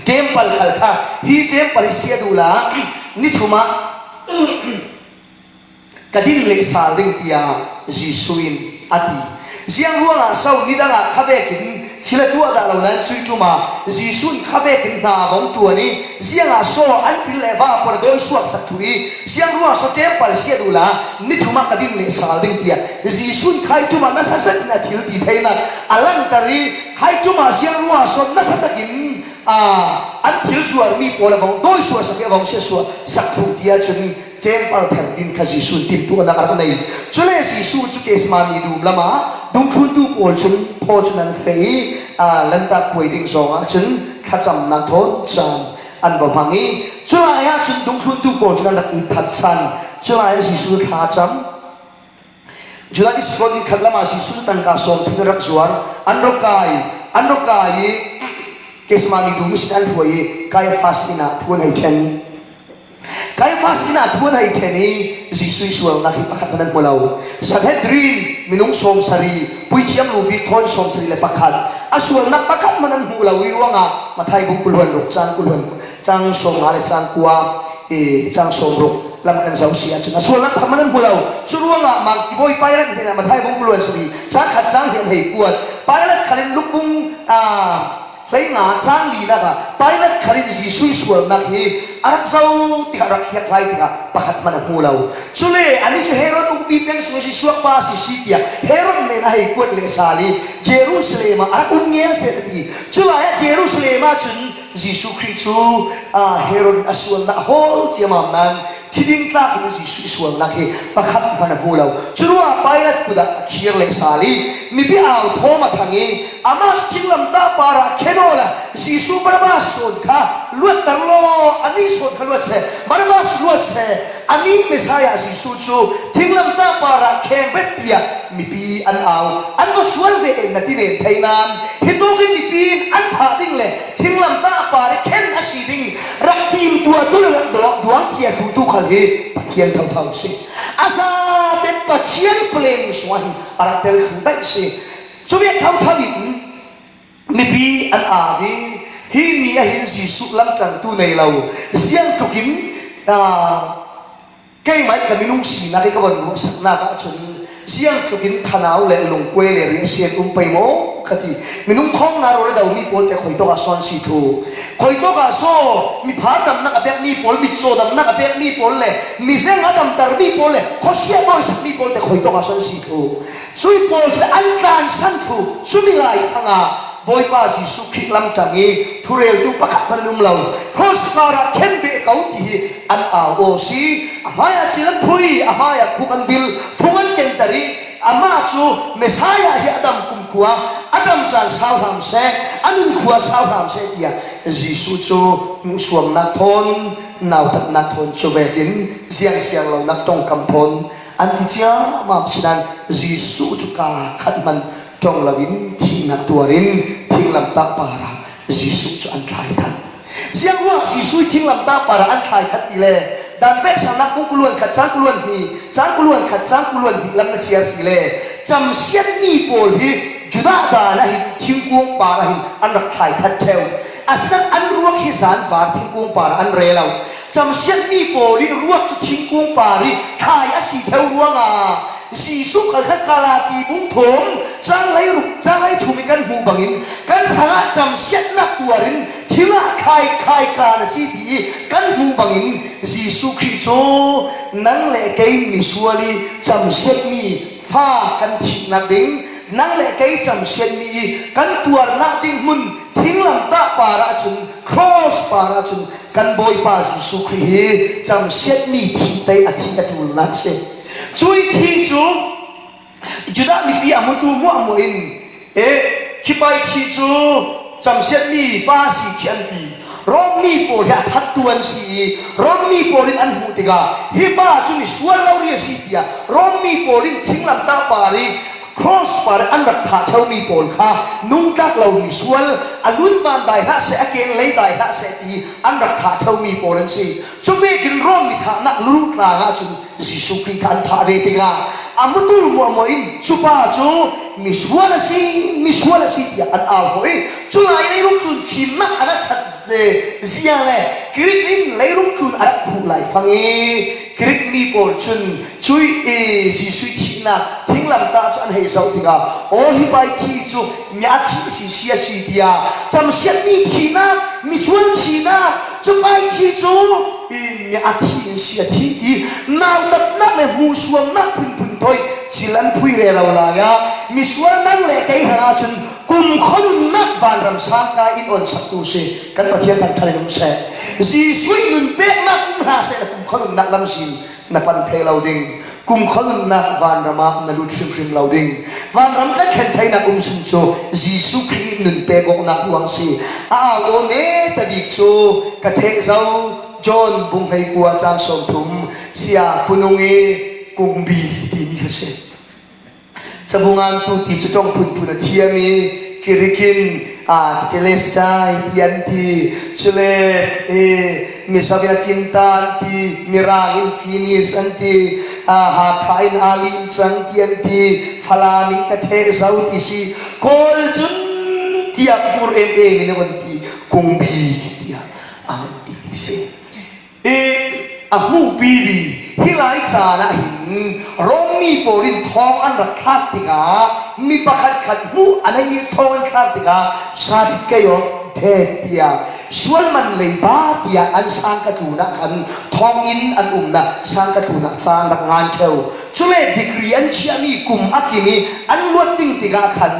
temple khal kha, hi temple hi si a duh la, ni thum ah ka din leh sal ding, tiah Jesuh in a ti. Ziang ruangah so nidang ah kha vekin thil a tuah dah lo nain cuih ṭum ah Jesuh in kha vekin hna a vong ṭuan i, ziangah so an ṭil le va pawl a dawi suaksak thluh i, ziang ruangah so temple si a duh la, ni thum ah ka din leh sal ding, tiah Jesuh in khai ṭum ah nasa zet in a thil ti theinak a langhter i, khai ṭum ah ziang ruangah so nasa takin aa, an thil zuarmi pawl a vong dawi suaksak i a vong siatsuah sak thluh ti ahcun temple ther din kha Jesuh in timhtuahnak a rak nei. Cule Jesuh cu Gethsemane dum lam ah dungthluntu pawl cun phaw cun an feh i, aa, Lantak Puai ding zong ahcun thlacamnak thawn caan an va hmang i, culai ahcun dungthluntu pawl cun an rak it thatsan. Culai ah Jesuh cu thla a cam. Judas Iskariot in khat lam ah Jesuh cu tangka sawm thum in rak zuar. An rak kai, an rak kai i Gethsemane dum ihsin an hruai i Kaiafas inn ah thu an hei ṭhen. Kaiafas inn ah thu an hei ṭhen i Jesuh i sualnak hi pakhat hmanh an hmu lo. Sanhedrin minung sawmsarih, puithiam lu bik thawn sawmsarih le pakhat a sualnak pakhat hmanh an hmuh lo i ruangah Matthai bung kul hluan ruk, cang kul hluan, cang sawmnga le cang kua, i cang sawmruk lam kan zoh si ahcun a sualnak pakhat hmanh an hmu lo. Cu ruangah Mangki bawi Pilat hnenah Matthai bung kul hluan sarih, cang khat cang hnih an hei kuat. Pilat khal in lukbung, aa, hleinga cang linak ah Pilat khal in Jesuh i sualnak hi a rak zoh tikah rak hliak lai tikah pakhat hmanh a hmu lo. Cule anih cu Herod ukmi peng sung Jesuh pa a si si tiah Herod hnen a hei kuat leh sal i Jerusalem ah a rak um ngelcet a ti. Culai ah Jerusalem ah cun Jesuh Khrih cu, aa, Herod in a sualnak a hawl ciammam nain thi ding tlak in Jesuh i sualnak hi pakhat hmanh a hmu lo. Curuangah Pilat kut ah a khir leh sal i mipi au thawm a thang i amah cu thinglamtah par ah khen awla Jesuh Barabbas sawn kha luatter law, anih sawn kha luat seh, Barabbas luat seh, anih Messiah Jesuh cu thinglamtah par ah kheng bet tiah mipi an au. An va sual ve na ti men thei nain, hitawk in mipi in an thah ding le thinglamtah par i khen a si ding rak timtuahtu le rak duang, duang cia thlutu khal hi Pathian thotho si. A zaten Pathian planning sungah hin a rak tel thlu daih si. Cumi thotho in mipi an au i, hi ni ah hin Jesuh lamtangtu nei lo, ziangtlukin, aa, keimah ka minung sinak i ka von ruahsaknak ahcun ziangtlukin thanau le lungkuai le riahsiat um pei maw ka ti. Minung thawng hna rawl a domi pawl te khuitawk ah sawn si thu. Khuitawk ah saw mipha damnak a pekmi pawl, mitcaw damnak a pekmi pawl le mizeng a damtermi pawl le khuasia dawisakmi pawl te khuitawk ah sawn si thu. Cui pawl te an tlansan thu. Cumi lai fangah Bawipa Jesuh Khrih lamtang i thureltu pakhat hmanh an um lo. Cross par ah khen beh ko ti hi an au aw si. A hmaiah cilam phui, a hmaiah khuk an bil, fung an kenter i amah cu Messiah hi a dam kumkhua, a dam caan sau hram seh, a nun khua sau hram seh tiah Jesuh cu hmuhsuamnak thawn, nautatnak thawn, cu vekin ziangsiang lonak ṭongkam thawn an ti ciammam sinain Jesuh cu ka khat hmanh ṭong loin thihnak tuarin thinglamtah parah Jesuh cu an thlai that. Ziangruangah Jesuh thinglamtah parah an thlai that ti le, Dan Peksannak bung kuluan khat cang kuluan hnih, cang kuluan khat cang kuluan hnih lam na siar si le, camsiatmi pawl hi Judah dan ah hin thingkung parah hin an rak thlai that ṭheu. Asinain an ruak hi zanvar thingkung parah an rel lo. Camsiatmi pawl i ruak cu thingkung par i thlai a si ṭheu ruangah Jesuh khalkhat Galati bung thum cang hleiruk, cang hleithum i kan hmuh bangin kan hrangah camsiatnak tuarin thingah thlai, thlai kan a si ti kan hmuh bangin Jesuh Khrih cu nang le kei misual i camsiatmi fa kan thihnak ding, nang le kei camsiatmi i kan tuarnak ding hmun thinglamtah parah cun, cross parah cun kan Bawipa Jesuh Khrih hi camsiatmi thih tei a thih a ṭulnak a si. Cuih thih cu Judah mipi a hmutu hmuahhmuah in, eh, khipai thih cu camsiatmi pa a si khi an ti. Rom mi pawl hi a thattu an si i, Rom mi pawl in an hmuh tikah, hi pa cu misual lo ri a si, tiah Rom mi pawl in thinglamtah par i cross par an rak thah ṭheumi pawl kha nungtlak lo misual, a lun van dai hlah seh, a keng lei dai hlah seh ti an rak thah ṭheumi pawl an si. Cuvekin Rom mi thahnak lulu tlang ahcun Jesuh Khrih kha an thah ve tikah a hmutu hmuahhmuah in cupa cu misual a si, misual a si tiah an au hawh i, culai leirung tlun fimnak a rak sat le ziang le Greek in leirung tlun a rak khuh lai fang i, Greek mi pawl cun cuih i Jesuh thihnak thinglamtah cu an hei zoh tikah, aw, hi pai thih cu mi a thih sisi a si, tiah camsiatmi thihnak, misual thihnak, cu pai thih cu i mi a thih in si a thih ti nautatnak le hmuhsuamnak phunphun thawi cil an phui rero lai ah, misual nang le kei hrangah cun kumkhua nunnak vanram sangka in on saktu si. Kan Pathian thangṭhat in um seh. Jesuh nun peknak um hlah seh, na kumkhua nunnak lamzin na pan thei lo ding. Kumkhua nunnak vanram ah na lut hrimhrim lo ding. Vanram kan thlen theinak um sun cu Jesuh Khrih nun pek awknak ruang si. A au aw neta bik cu ka ṭheh zo, John bung hleikua cang sawmthum, sia punung i kungbi timi kha si. Cabungan tu ti cu ṭong phunphun a thiam i, Greek in, aa, tetelestai ti an ti, cule, ee, mizaw in a kinta an ti, mirang in finis an ti, aa, Hakha in a lim cang ti an ti, Falam in ka ṭheh zo ti si, Kawl cun tiah phur em em in a von ti, kungbi tiah a von ti ti si. I a hmuh pipi hi lai caan ah hin Rom mi pawl in thawng an rak thlak tikah mi pakhatkhat hmuh a nei i thawng an thlak tikah certificate of death tiah sual man leiba tiah an sangka tlunah khan thawngin an umnak sangka tlunah caan rak ngan ṭheu. Cule degree an chiahmi kum a kim i an luat ding tikah khan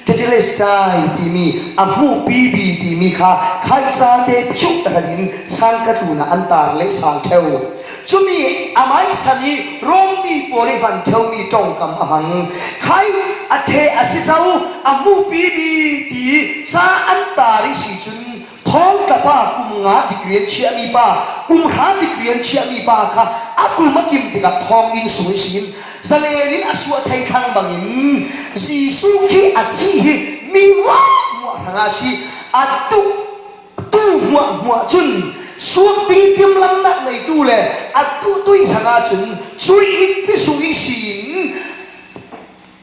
Tetelestai timi, a hmuh pipi timi kha khaicate piuh hranin sangka tlunah an tar leh sang ṭheu. Cumi a maisan i Rom mi pawl i hman ṭheumi ṭongkam a hmang. Khai a ṭheh a si zo, a hmuh pipi ti ca an tar i si cun, thawng tla pa, kum nga degree an chiahmi pa, kum hra degree an chiahmi pa kha a kum a kim tikah thawnginn sung ihsin zalen in a suah thei thlang bangin Jesuh Khrih a thih hi mi ruahruah hrangah a si. A tu, tu hmuahhmuah cun suak ding i timlamnak neitu le a tuhtui hrangah cun cuih innpi sung ihsin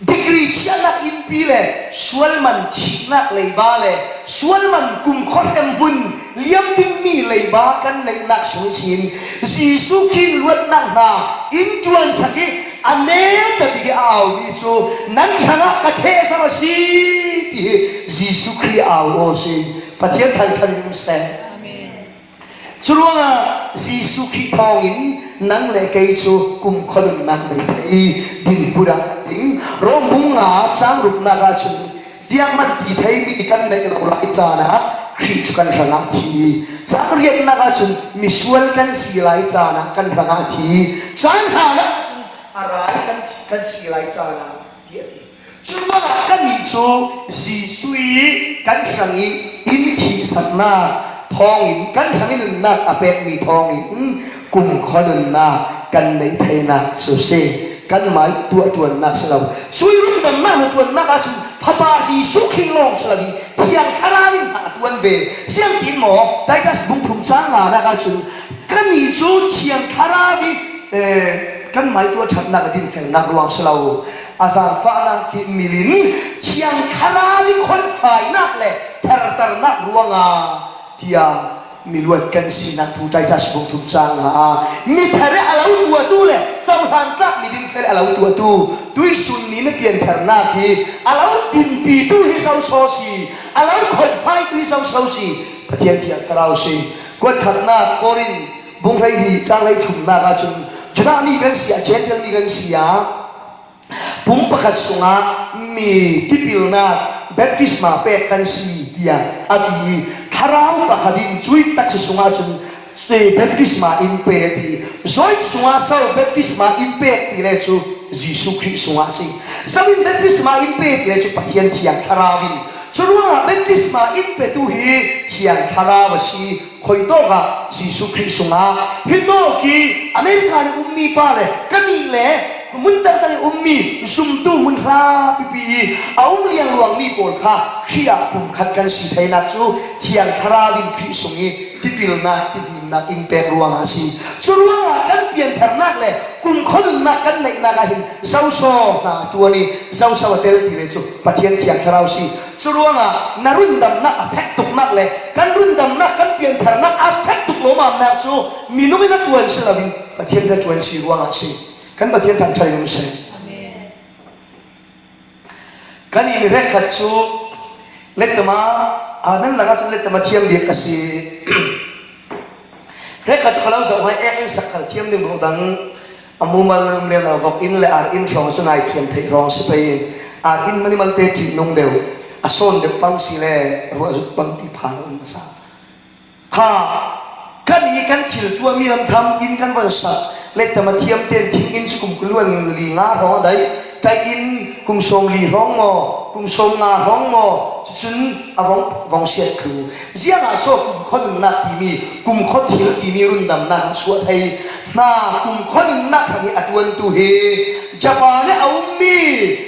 degree chiahnak innpi le sualman thihnak leiba le sualman kumkhua hremhmun liam dingmi leiba kan neihnak sung ihsin Jesuh Khrih luatnak hna in ṭuansak i a neta bik i a aumi cu nan hrangah ka ṭheh zo a si ti hi Jesuh Khrih a au aw si. Pathian thangṭhat in um seh. Curuangah Jesuh Khrih thawngin nang le kei cu kumkhua nunnak nei thei ding pura ding. Rom bung nga cang ruknak ahcun zianghman ti theimi kan neih lo lai caan ah Khrih cu kan hrangah a thi. Cang riatnak ahcun misual kan si lai caan ah kan hrangah a thi. Caan hranak ahcun a rai kan, kan si lai caan ah ti a ti. Curuangah kannih cu Jesuh i kan hrang i in thihsaknak thawngin kan hrang i nunnak a pekmi thawngin kumkhua nunnak kan neih theinak cu si. Kanmah ih tuah ṭuannak si lo. Cuih rundamnak hnaṭuannak ahcun Fapa Jesuh Khrih lawng si lo ih Thiang Thlarau in hnaṭuan ve. Siangtin maw, Titus bung thum cang nganak ahcun kannih cu Thiang Thlarau ih, eh, kanmah ih tuah ṭhatnak a dinfelnak ruang si lo. A zaangfahnak hi mil in Thiang Thlarau ih khonfainak le therternak ruangah tiah miluat kan sinak thu Titus bung thum cang nga ah mi thar ih a lo tuahtu le cohlan tlak mi dinfel a lo tuahtu tuihsun ni na piantharnak hi a lo dinpitu hi zoso si, a lo khonfaitu hi zoso si, Pathian Thiang Thlarau si. Kuat khatnak Korin bung hleihnih cang hleithumnak ahcun Judah mi kan si ah, Gentile mi kan si ah, pum pakhat sungah mi tipilnak baptisma pek kan si, tiah a ti. Thlarau pakhat in cuih taksa sungah cun, eh, baptisma in pe a ti. Zoih sungah so baptisma in pek ti le cu Jesuh Khrih sungah a si. So in baptisma in pe ti le cu Pathian Thiang Thlarau in. Curuangah baptisma in petu hi Thiang Thlarau a si. Khuitawkah Jesuh Khrih sungah, hitawk ih America ih ummi pa le kannih le mun taktak ih ummi zumtu mun hla pipi ih a um liangluangmi pawl kha Khrih ah pumkhat kan si theinak cu Thiang Thlarau in Khrih sung ih tipilnak, tihnimnak in pek ruangah a si. Curuangah kan piantharnak le kumkhua nunnak kan neihnak ah hin zoso hnaṭuan ih zoso a tel ti le cu Pathian Thiang Thlarau si. Curuangah na rundamnak a fek tuknak le kan rundamnak, kan piantharnak a fek tuk lawmamnak cu minung in a ṭuan si loin Pathian in a ṭuan si ruangah a si. Kan Pathian thangṭhat in um seh. Kan inn hrekkhat cu lettama, aa, nan lakah cun lettama thiam bik a si. Hrekkhat cu kha lo zoh hai ek in sak khal thiam ding dawh dang a mumal nan um lio lo, vok inn le ar inn hrawng cu ngai thiam theih hrawng si pei. Ar inn mani malte ṭih nung deuh, a sawn deuh pang si le ruah zuk pang ti phan a um hmasa. Kha kan ih kan thil tuahmi lamtham inn kan von sak, lettama thiam tein thing inn cu kum kul luan li nga hrawng a daih. Ṭaih inn kum sawm li hrawng maw, kum sawm nga hrawng maw, cucun a vong, vong siat thlu. Ziangah so kumkhua nunnak timi, kumkhua thil timi rundamnak a suah thei. Hna kumkhua nunnak hrang ih a ṭuantu hi Japan ih a ummi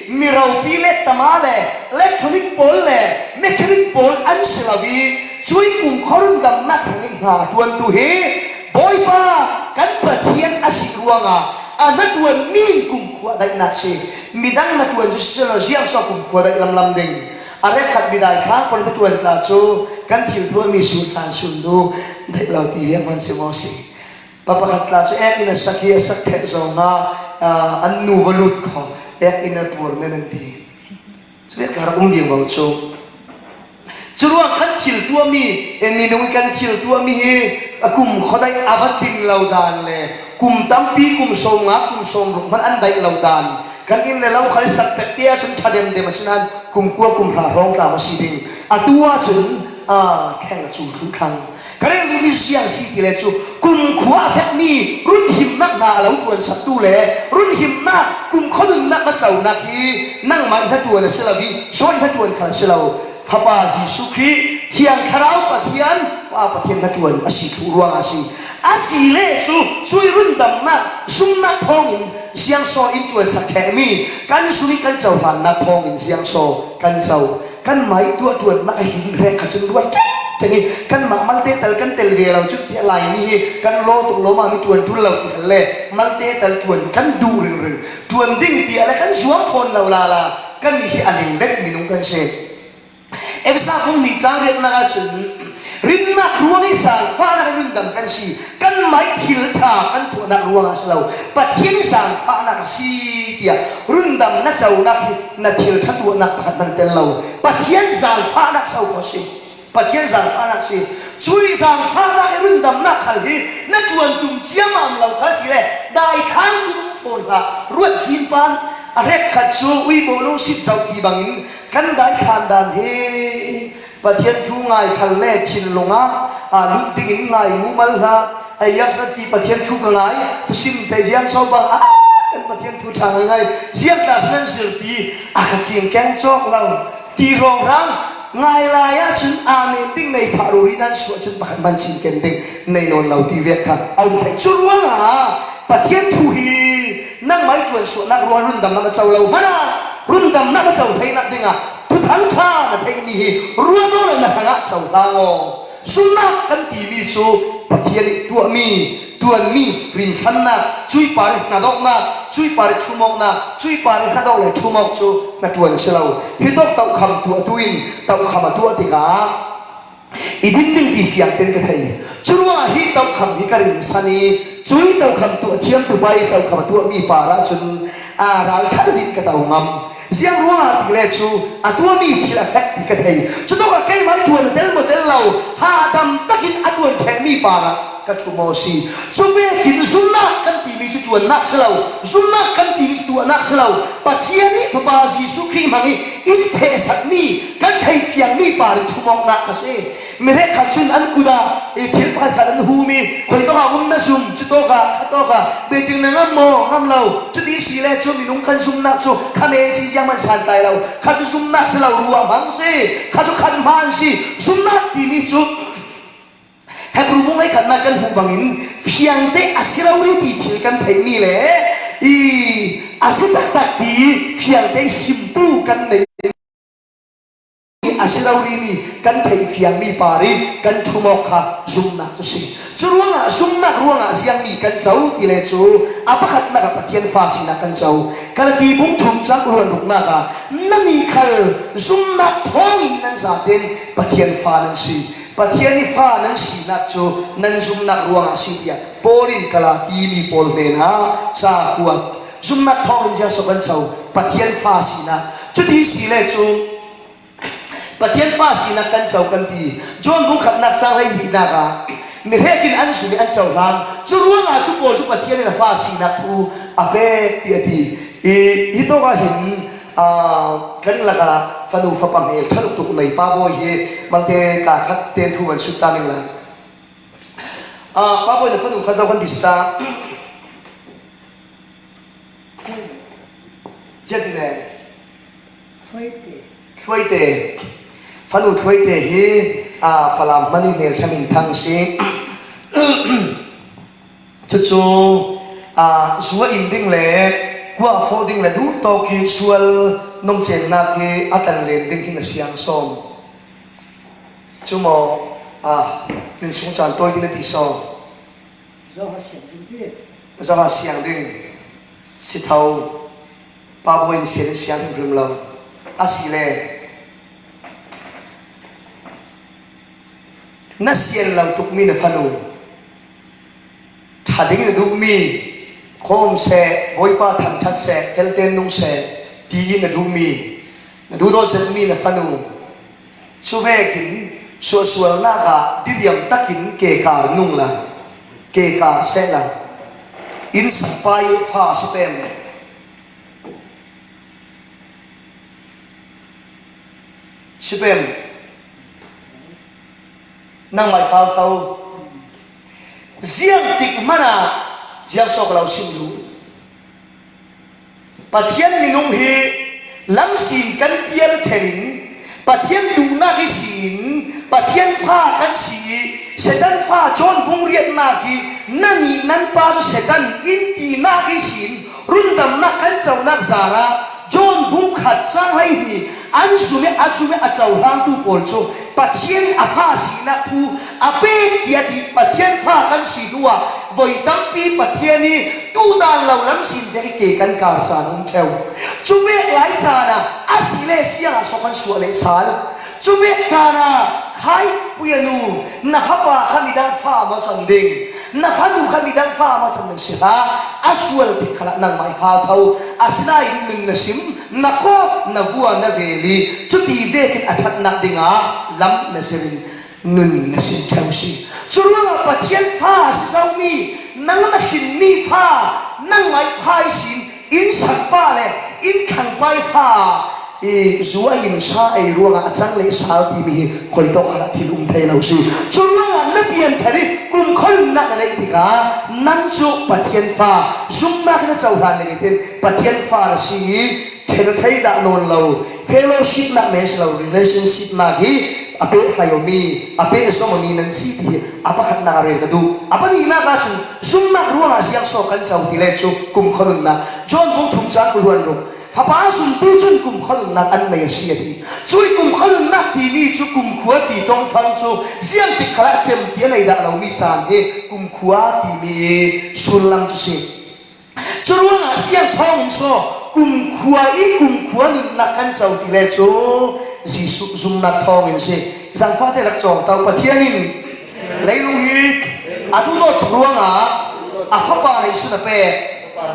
mi ropi lettama le electronic pawl le mechanic pawl an si lo ih, cuih kumkhua rundamnak hrang ih hna a ṭuantu hi Bawipa kan Pathian a si ruangah a hnaṭuanmi in kumkhua daihnak si. Midang hnaṭuan cu si lo, ziang so kumkhua daih lamlam ding. A rekkhat midai kha pawl hnaṭuan tla cu kan thil tuahmi sun hlan sun duh daih lo ti hi a hman si maw si. Pa pakhat tla cu ek in a sak hi a sak ṭheh zong ah, aa, an nu va lut kho, ek in a pur nen an ti. Cu bek ka rak um ding lo cu. Curuang kan thil tuahmi, eh, minung kan thil tuahmi hi a kumkhua daih a va tling lo dan le kum tampi, kum sawm nga, kum sawm ruk hmanh an daih lo dan. Kan inn le lo khal sak pek te ahcun ṭha demdem a si nain kum kua, kum hra hrawng tla maw si ding. Atu ahcun, aa, thleng a cu thluh thlang. Ka rel duhmi cu ziang si ti le cu, kumkhua a fekmi runhimnak hna a lo ṭuansaktu le runhimnak, kumkhua nunnak va conak hi nangmah hnaṭuan a si lo ih, Job hnaṭuan khal a si lo. Fapa Jesuh Khrih, Thiang Thlarau Pathian, Pa Pathian hnaṭuan a si thluh ruangah a si. A si le cu, cuih rundamnak, zumnak thawngin ziang so in ṭuansak ṭhehmi, kan zumh ih kan cohlannak thawngin ziang so kan co. Kanmah ih tuah ṭuannak a hin hrekkhat cun ruat ṭengṭeng ih kanmah malte tal kan tel ve lo cu tiah Laimi hi kan law tuk lawmam ih ṭuan ṭul lo ti khan le malte tal ṭuan kan duh ringring. Ṭuan ding tiah le kan zuam fawn lo lala kan ih hi a linglet minung kan si. Efesa bung hnih cang riatnak ahcun rinnak ruang ih zaangfahnak ih rundam kan si. Kanmah ih thil ṭha kan tuahnak ruangah a si lo, Pathian ih zaangfahnak a si tiah rundam na conak hi na thil ṭha tuahnak pakhat hmanh tel lo. Pathian zaangfahnak so kho si. Pathian zaangfahnak si. Cuih zaangfahnak ih rundamnak khal hi na ṭuan tum ciammam lo kha si le, daithlang cu fawn hlah, ruat zin pan a hrekkhat cu uibaw nung sit zoh ti bangin kan daithlan dan hi Pathian thu ngai khal le thinlung ah, aa, lut dingin ngai mumal hlah. Ai, ziang ti Pathian thu ka ngai, thusim te ziang so bang ah kan Pathian thu ṭha ngai ngai, ziang tla nan zir ti a ka cingkeng cawk lo ti hrawnghrang ngai lai ahcun amen ding nei phah rori nan suah cun pakhat hman cingken ding nei nawn lo ti vek kha a um thei. Cu ruangah Pathian thu hi Nangmah i ṭuansuahnak ruang rundamnak na co lo hmanh ah, rundamnak na co theinak dingah thuthang ṭha na theihmi hi ruat aw le na hrangah cohlang aw. Zumnak kan timi cu Pathian i tuahmi, ṭuanmi, rinsannak, cui par i hnadawknak, cui par i ṭhumawknak, cui par i hnadawk le ṭhumawk cu na ṭuan si lo. Hi tawk tohkham tuahtu in tohkham a tuah tikah, i din ding ti fiang tein ka thei. Curuangah hi tohkham hi ka rinsan i, cui tohkham tuah thiamtu pa i tohkham a tuahmi par ahcun, aa, ralṭha in ka to ngam. Ziang ruangah ti le cu a tuahmi thil a fek ti ka thei. Cutawkah keimah i ṭuan a tel maw tel lo, hahdam takin a ṭuan ṭhehmi par ah ka ṭhum aw si. Cuvekin zumnak kan timi cu ṭuannak si lo, zumnak kan timi cu tuahnak si lo, Pathian i Fapa Jesuh Khrih hmang i in thehsakmi, kan theihfiangmi par i ṭhumawknak kha si. Mi hrekkhat cun an kut ah i thil pakhat khat an hum i, khuitawk ah um na zum, cutawk ah, khatawk ah, biaṭing na ngam maw, ngam lo, cuti si le cu minung kan zumnak cu kha men si, ziang hman san tai lo, kha cu zumnak si lo, ruahmang si, kha cu khan hmaan si, zumnak timi cu Hebru bung hleikhatnak kan hmuh bangin fiangte a si rori ti thil kan theihmi le i a si taktak ti fiangte simtu kan nei, a si rorimi kan theih fiangmi par i kan ṭhumawk kha zumnak cu si. Cu ruangah zumnak ruangah ziangmi kan co ti le cu a pakhatnak ah Pathian fa sinak kan co. Galati bung thum cang hluan ruknak ah, nannih khal zumnak thawngin nan zaten Pathian fa nan si. Pathian i fa nan sinak cu nan zumnak ruangah a si, tiah Paul in Galati mi pawl hnenah ca kuat. Zumnak thawngin ziang so kan co, Pathian fa sinak. Cuti si le cu Pathian fa sinak kan co kan ti. John bung khatnak cang hleihnihnak ah, mi hrekin an zum i an cohlang. Cu ruangah cu pawl cu Pathian in a fa sinak thu a pek, tiah a ti. I, hi tawk ah hin, aa, kan lakah fanu fapa hmel ṭha tuk tuk nei Pa Bawi hi malte tla khat tein thu van sut ta ning lai. Aa, Pa Bawi na fanu kha zo kan ti si ta. Ziah ti ne? Thluaite. Thluaite. Fanu Thluaite hi, aa, Falam hmanh i hmelṭha min thang si. Cucu, aa, zu a in ding le kua a fawh ding le duh tawk i sual nomcennak i a tlan len ding hin a siang sawm. Cu maw, aa, min sung caan tawi ding na ti sawm. Zoha siang ding ti. Zoha siang ding si tho. Pa Bawi in sian in siang hrimhrim lo. A si le, na sian lo tukmi na fanu, ṭha ding na duhmi, khawm seh, Bawipa thangṭhat seh, felten nung seh, tiin na duhmi, na duhdawt zetmi na fanu, cu vekin sualsualnak ah diriam takin kekar nung la, kekar seh la, inn sakpa i fa si pem. Si pem. Nangmah i fa tho. Ziang tik hmanh ah ziang sawk lo sim duh. Pathian minung hi lamzin kan pial ṭhen in, Pathian duhnak ihsin Pathian fa kan si i, Satan fa John bung riatnak hi, "Nannih nan pa cu Satan in," tinak ihsin rundamnak kan conak zarah John bung khat cang hleihnih an zum i a zum i a cohlangtu pawl cu Pathian in a fa sinak thu a pek tiah ti. Pathian fa kan si hnuah voi tampi Pathian i tuh dan lo lamzin te hi ke kan kar caan a um ṭheu. Cu vek lai caan ah a si le siang ah so kan suah leh sal. Cu vek caan ah khai puia nu, na fapa kha midang fa maw can ding, na fanu kha midang fa maw can ding si hlah. A sual tik khalah nangmah i fa tho. Asinain nun na sim, na kawp, na vua, na vel i cuti vekin a ṭhatnak dingah lam na zir in nun na sin ṭheu si. Curuangah Pathian fa a si zomi, nang na khinmi fa, nangmah i fa ihsin, inn sakpa le inn thlangpa i fa i zu a in sa ei ruangah a cang le sal timi hi khuitawk khalah thil um thei lo si. Curuangah na pianthar i kumkhua nunnak na neih tikah nang cu Pathian fa zumnak in a cohlan le, Pathian fa na si i ṭhen a thei dah nawn lo, fellowship nak men si lo, relationship nak hi, a peh hlai aw mi, a peh zom aw mi nan si ti hi a pakhatnak a rel ka duh. A pahnihnak ahcun zumnak ruangah ziang so kan co ti le cu kumkhua nunnak. John bung thum cang kul hluan ruk. Fapa zumtu cun kumkhua nunnak an nei a si a ti. Cui kumkhua nunnak timi cu kumkhua ti ṭongfang cu ziangtik khalah cem ti a nei dah lomi caan hi kumkhua timi sullam cu si. Curuangah siang thawngin so kumkhua i kumkhua nunnak kan co ti le cu Jesuh zumnak thawngin si. Zangfahte rak cawng to. Pathian in leilung hi a duhdawt tuk ruangah a fapa neihsun a pek.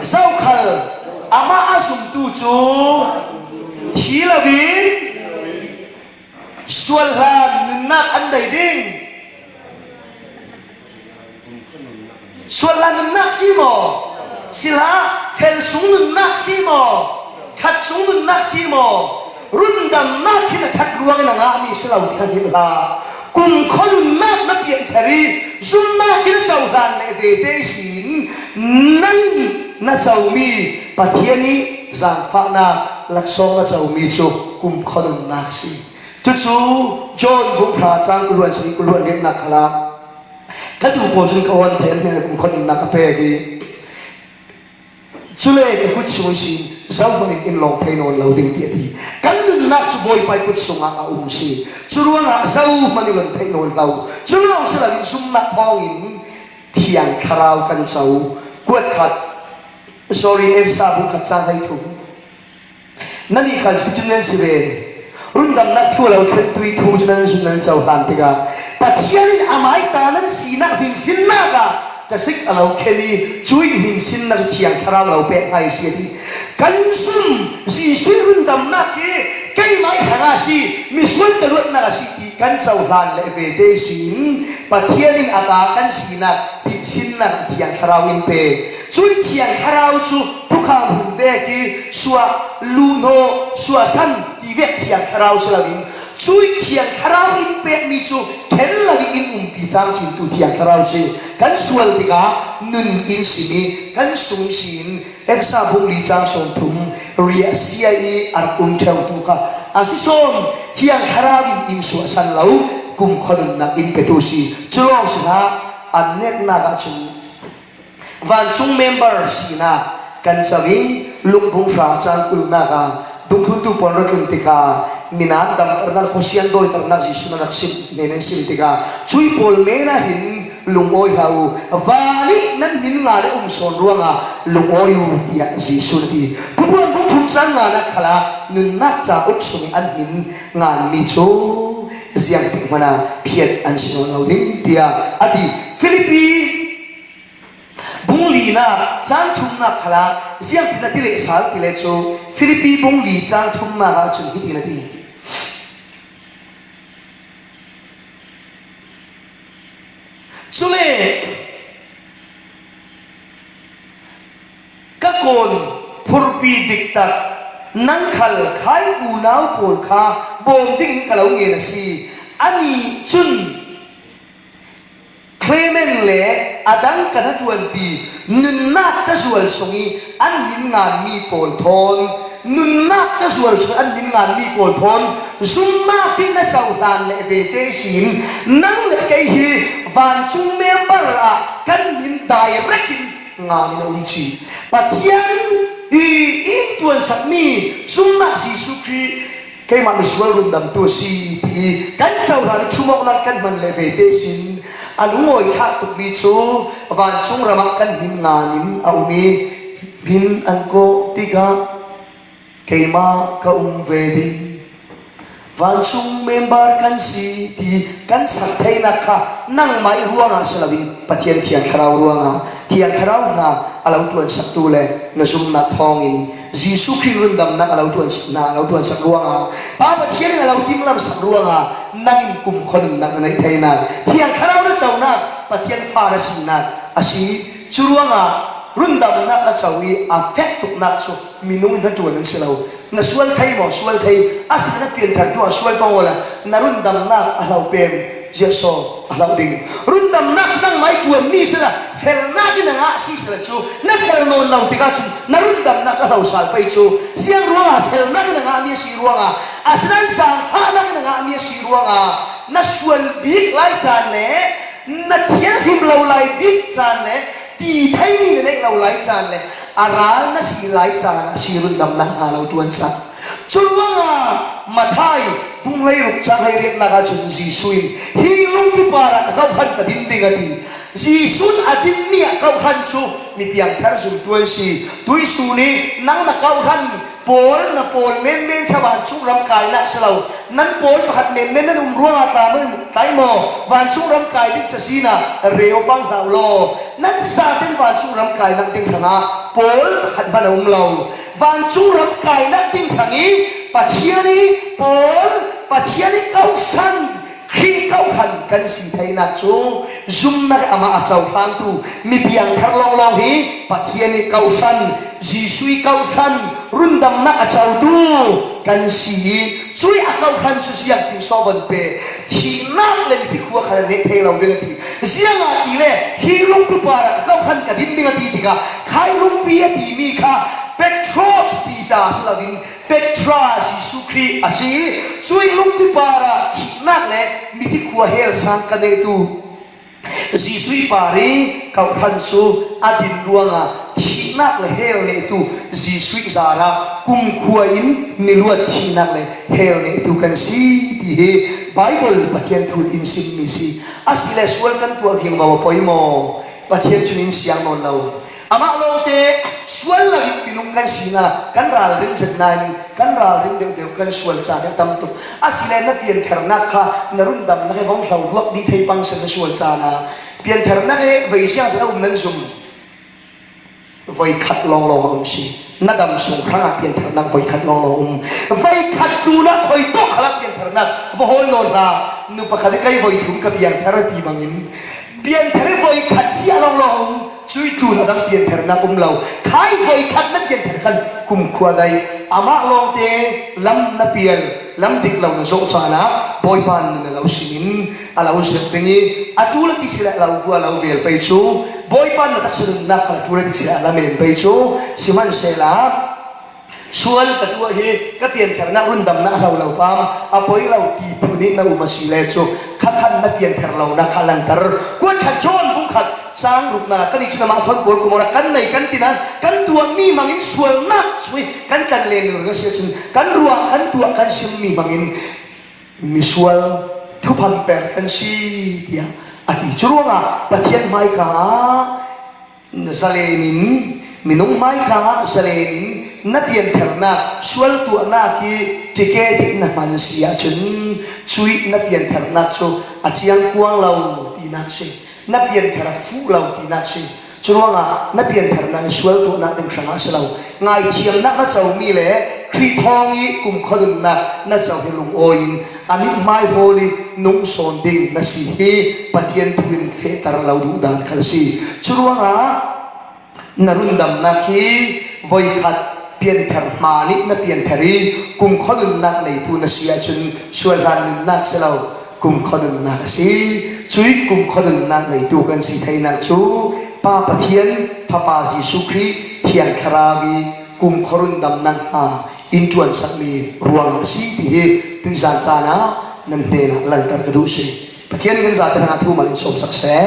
Zokhal amah a zumtu cu thi loin sual hlan nunnak an dei ding. Sual hlan nunnak si maw? Si hlah, fel sung nunnak si maw? Ṭhat sung nunnak si maw? Rundamnak hi na ṭhat ruangin a ngahmi si lo ti kha hngilh hlah. Kumkhua nunnak na pianthar i zumnak hi na cohlan le vete ihsin nang in na comi Pathian i zaangfahnak laksawng na comi cu kumkhua nunnak si. Cucu John bung hra cang kul hluan sawm kul hluan riatnak khalah ka tu pawl cun ka awn thei an hnen a kumkhua nunnak a pek i, cule ka kut sung ihsin zohman in in lawng thei nawn lo ding ti a ti. Kan nunnak cu Bawipa i kut sungah a um si. Cu ruangah zohman in lawng thei nawn lo. Cu lawng si loin zumnak thawngin Thiang Thlarau kan co. Kuat khat, sorry, Efesa bung khat cang hleithum. Nannih khal cuticun nan si ve. Rundamnak thu a lo thlentu i thu cu nan zum nan cohlan tikah Pathian in amah i ta nan sinak hmingsinnak ah ṭasik a lo khen i, cuih hmingsinnak cu Thiang Thlarau a lo pek hnga i si a ti. Kan zum Jesuh rundamnak hi keimah i hrangah a si, misual ka luatnak a si ti kan cohlan le vete ihsin Pathian in a ta kan sinak hmingsinnak Thiang Thlarau in pe. Cuih Thiang Thlarau cu thukham hun vek i suah luhhnawh, suahsan ti vek Thiang Thlarau si loin, cuih Thiang Thlarau in pekmi cu ṭhen lo i in umpi cangcintu Thiang Thlarau si. Kan sual tikah nun in simi kan sung sin Efesa bung li cang sawmthum riahsia i a rak um ṭheutu kha a si sawn Thiang Thlarau in in suahsan lo kumkhua nunnak in petu si. Cu lawng si hlah, an netnak ahcun vancung member sinak kan co i, Luk bung hra cang kulnak ah dungthluntu pawl an rak tlun tikah, minat damternak, khuasian dawiternak Jesuh nan rak sim, hnen an sim tikah, cui pawl men ah hin lungawi hlah u, van ih nan hmin ngan a um sawn ruangah lungawi u, tiah Jesuh na ti. Thupuan bung thum cang nganak khalah nunnak cauk sung i an hmin nganmi cu ziangtik hmanh ah phiat an si nawn lo ding, tiah a ti. Filipi bung linak cang thumnak khalah ziangtin a ti leh sal ti le cu Filipi bung li cang thumnak ah cun hiti na ti. Cule ka kawn phurpi diktak nang khal khai unau pawl kha bawm dingin ka lo ngen a si. Anih cun Clement le a dang ka hnaṭuanpi nunnak cazual sung i an hmin nganmi pawl thawn, nunnak cazual sung i an hmin nganmi pawl thawn zumnak in na cohlan le vete ihsin nang le kei hi vancung member ah kan hmin direct in ngan in a um ci. Pathian i in ṭuansakmi zumnak Jesuh Khrih keimah misual rundamtu a si ti kan cohlan i ṭhumawknak kan hman le vete sin a lungawi thlah tukmi cu vancung ram ah kan hmin ngan in a um i hmin an kawh tikah keimah ka um ve ding. Vancung member kan si ti kan sak theinak kha nangmah i ruangah si loin Pathian Thiang Thlarau ruangah, Thiang Thlarau hna a lo ṭuansaktu le na zumnak thawngin Jesuh Khrih rundamnak a lo ṭuan, hna a lo ṭuansak ruangah, Pa Pathian in a lo timlamsak ruangah nang in kumkhua nunnak na neih theinak, Thiang Thlarau na conak, Pathian fa na sinak a si. Cu ruangah rundamnak na co i a fek tuknak cu minung in hnaṭuan an si lo. Na sual thei maw? Sual thei. A si na pianthar tu a sual pang awla na rundamnak a hlo pem ziah so a hloh ding. Rundamnak cu nangmah i ṭuanmi si la, felnak in a ngah si si la cu, na fel nawn lo tikah cun na rundamnak cu a hlo sal pei cu. Ziang ruangah felnak in a ngahmi a si ruangah, a si nan zaangfahnak in a ngahmi a si ruangah, Na sual bik lai caan le na thianghlim lo lai bik caan le ti thei mi na neih lo lai caan le a ral na si lai caan a si rundamnak hnga lo ṭuan cang. Curuangah Matthai bung hleiruk cang hleiriatnak ah cun Jesuh in, "Hi lungpi parah ka kawhhran ka din ding," a ti. Jesuh in a dinmi a kawhhran cu mi piangthar zumtu an si. Tuihsun i nang na kawhhran pawl, na pawl menmen kha vancung ram kainak si lo. Nan pawl pakhat menmen nan um ruangah tlai maw, tlai maw, vancung ram kai ding cazin ah reu pang hlah u law. Nan zaten vancung ram kainak ding hrangah pawl pakhat hmanh a um lo. Vancung ram kainak ding hrang i Pathian i pawl, Pathian i kawhhran, Khrih kawhhran kan si theinak cu zumnak i amah a cohlangtu mi piangthar lawnglawng hi Pathian i kawhhran, Jesuh i kawhhran, rundamnak a cotu kan si i cuih a kawhhran cu ziangtin sawh von pe, thihnak le mithi khua kha na neh thei lo ding a ti. Ziangahtile hi lungpi parah ka kawhhran ka din ding a ti tikah khai lungpi a timi kha Petros, Piter a si loin Petra, Jesuh Khrih a si i cuih lungpi parah thihnak le mithi khua hell sang ka nehtu Jesuh i par i kawhhran cu a din ruangah thihnak le hell nehtu Jesuh zarah kumkhua in miluat thihnak le hell nehtu kan si ti hi Baibal Pathian thu in simmi si. Asile sual kan tuah viangvo a poi maw? Pathian cun in siang nawn lo. Amah lawngte sual lo in minung kan sinak kan ralring zet nain kan ralring deuhdeuh kan sual caan a tam tuk. Asile na piantharnak kha na rundamnak he vong hlo duak dih thei pang seh na sual caan a. Piantharnak he vei siang seh a um nan zum. Voikhat lawnglawng a um si. Na dam sung hrangah piantharnak voikhat lawnglawng a um. Voikhat tlunah khoi tawk khalah piantharnak va hawl nawn hlah. Nu pakhat i kei voi thum ka pianthar a ti bangin pianthar i voikhat cia lawnglawng a um. Cuih tlun a dang piantharnak um lo. Khai voikhat na pianthar khan kumkhua dai. Amah lawngte lam na pial, lam dik lo na zoh caan ah Bawipa nun a lo simin a lo zirh ding i a ṭul a ti si le lo vua lo vel pei cu Bawipa na taksa nunnak kha a ṭul a ti si le a lamen pei cu sihmanhsehla sual ka tuah hi ka piantharnak rundamnak hlo lo pam a poi lo ti phun i na um a si le cu kha khan na pianthar lonak kha a langhter. Kuat khat John bung khat cang ruknak kan i cun amah thawn pawl kumawknak kan nei kan tinak kan tuahmi hmangin sualnak cu kan kan len ringring a si ahcun kan ruah kan tuah kan simmi hmangin misual thuphan per kan si, tiah a ti. Curuangah Pathian hmaika ah zalen in, minung hmaika ah zalen in na piantharnak sual tuahnak i ticket na hman si ahcun cuih na piantharnak cu a ciangkuang lo tinak si. Na pianthar a fuh lo tinak si. Curuangah na piantharnak hi sual tuahnak ding hrangah a si lo. Ngaithiamnak na comi le Khrih thawng i kumkhua nunnak na co hi lungawi in a mithmai hawl i nung sawn ding na si hi Pathian thu in fehter lo duhdan khal a si. Curuangah na rundamnak hi voikhat pianthar hma nih na pianthar i kumkhua nunnak neitu na si ahcun sual hlan nunnak si lo, kumkhua nunnak a si. Cuih kumkhua nunnak neitu kan si theinak cu Pa Pathian, Fapa Jesuh Khrih, Thiang Thlarau i kumkhua rundamnak hna in ṭuansakmi ruangah a si ti hi tuizan caan ah nan hnenah langhter ka duh si. Pathian in kan zate hrangah thu mal in sawmsak seh.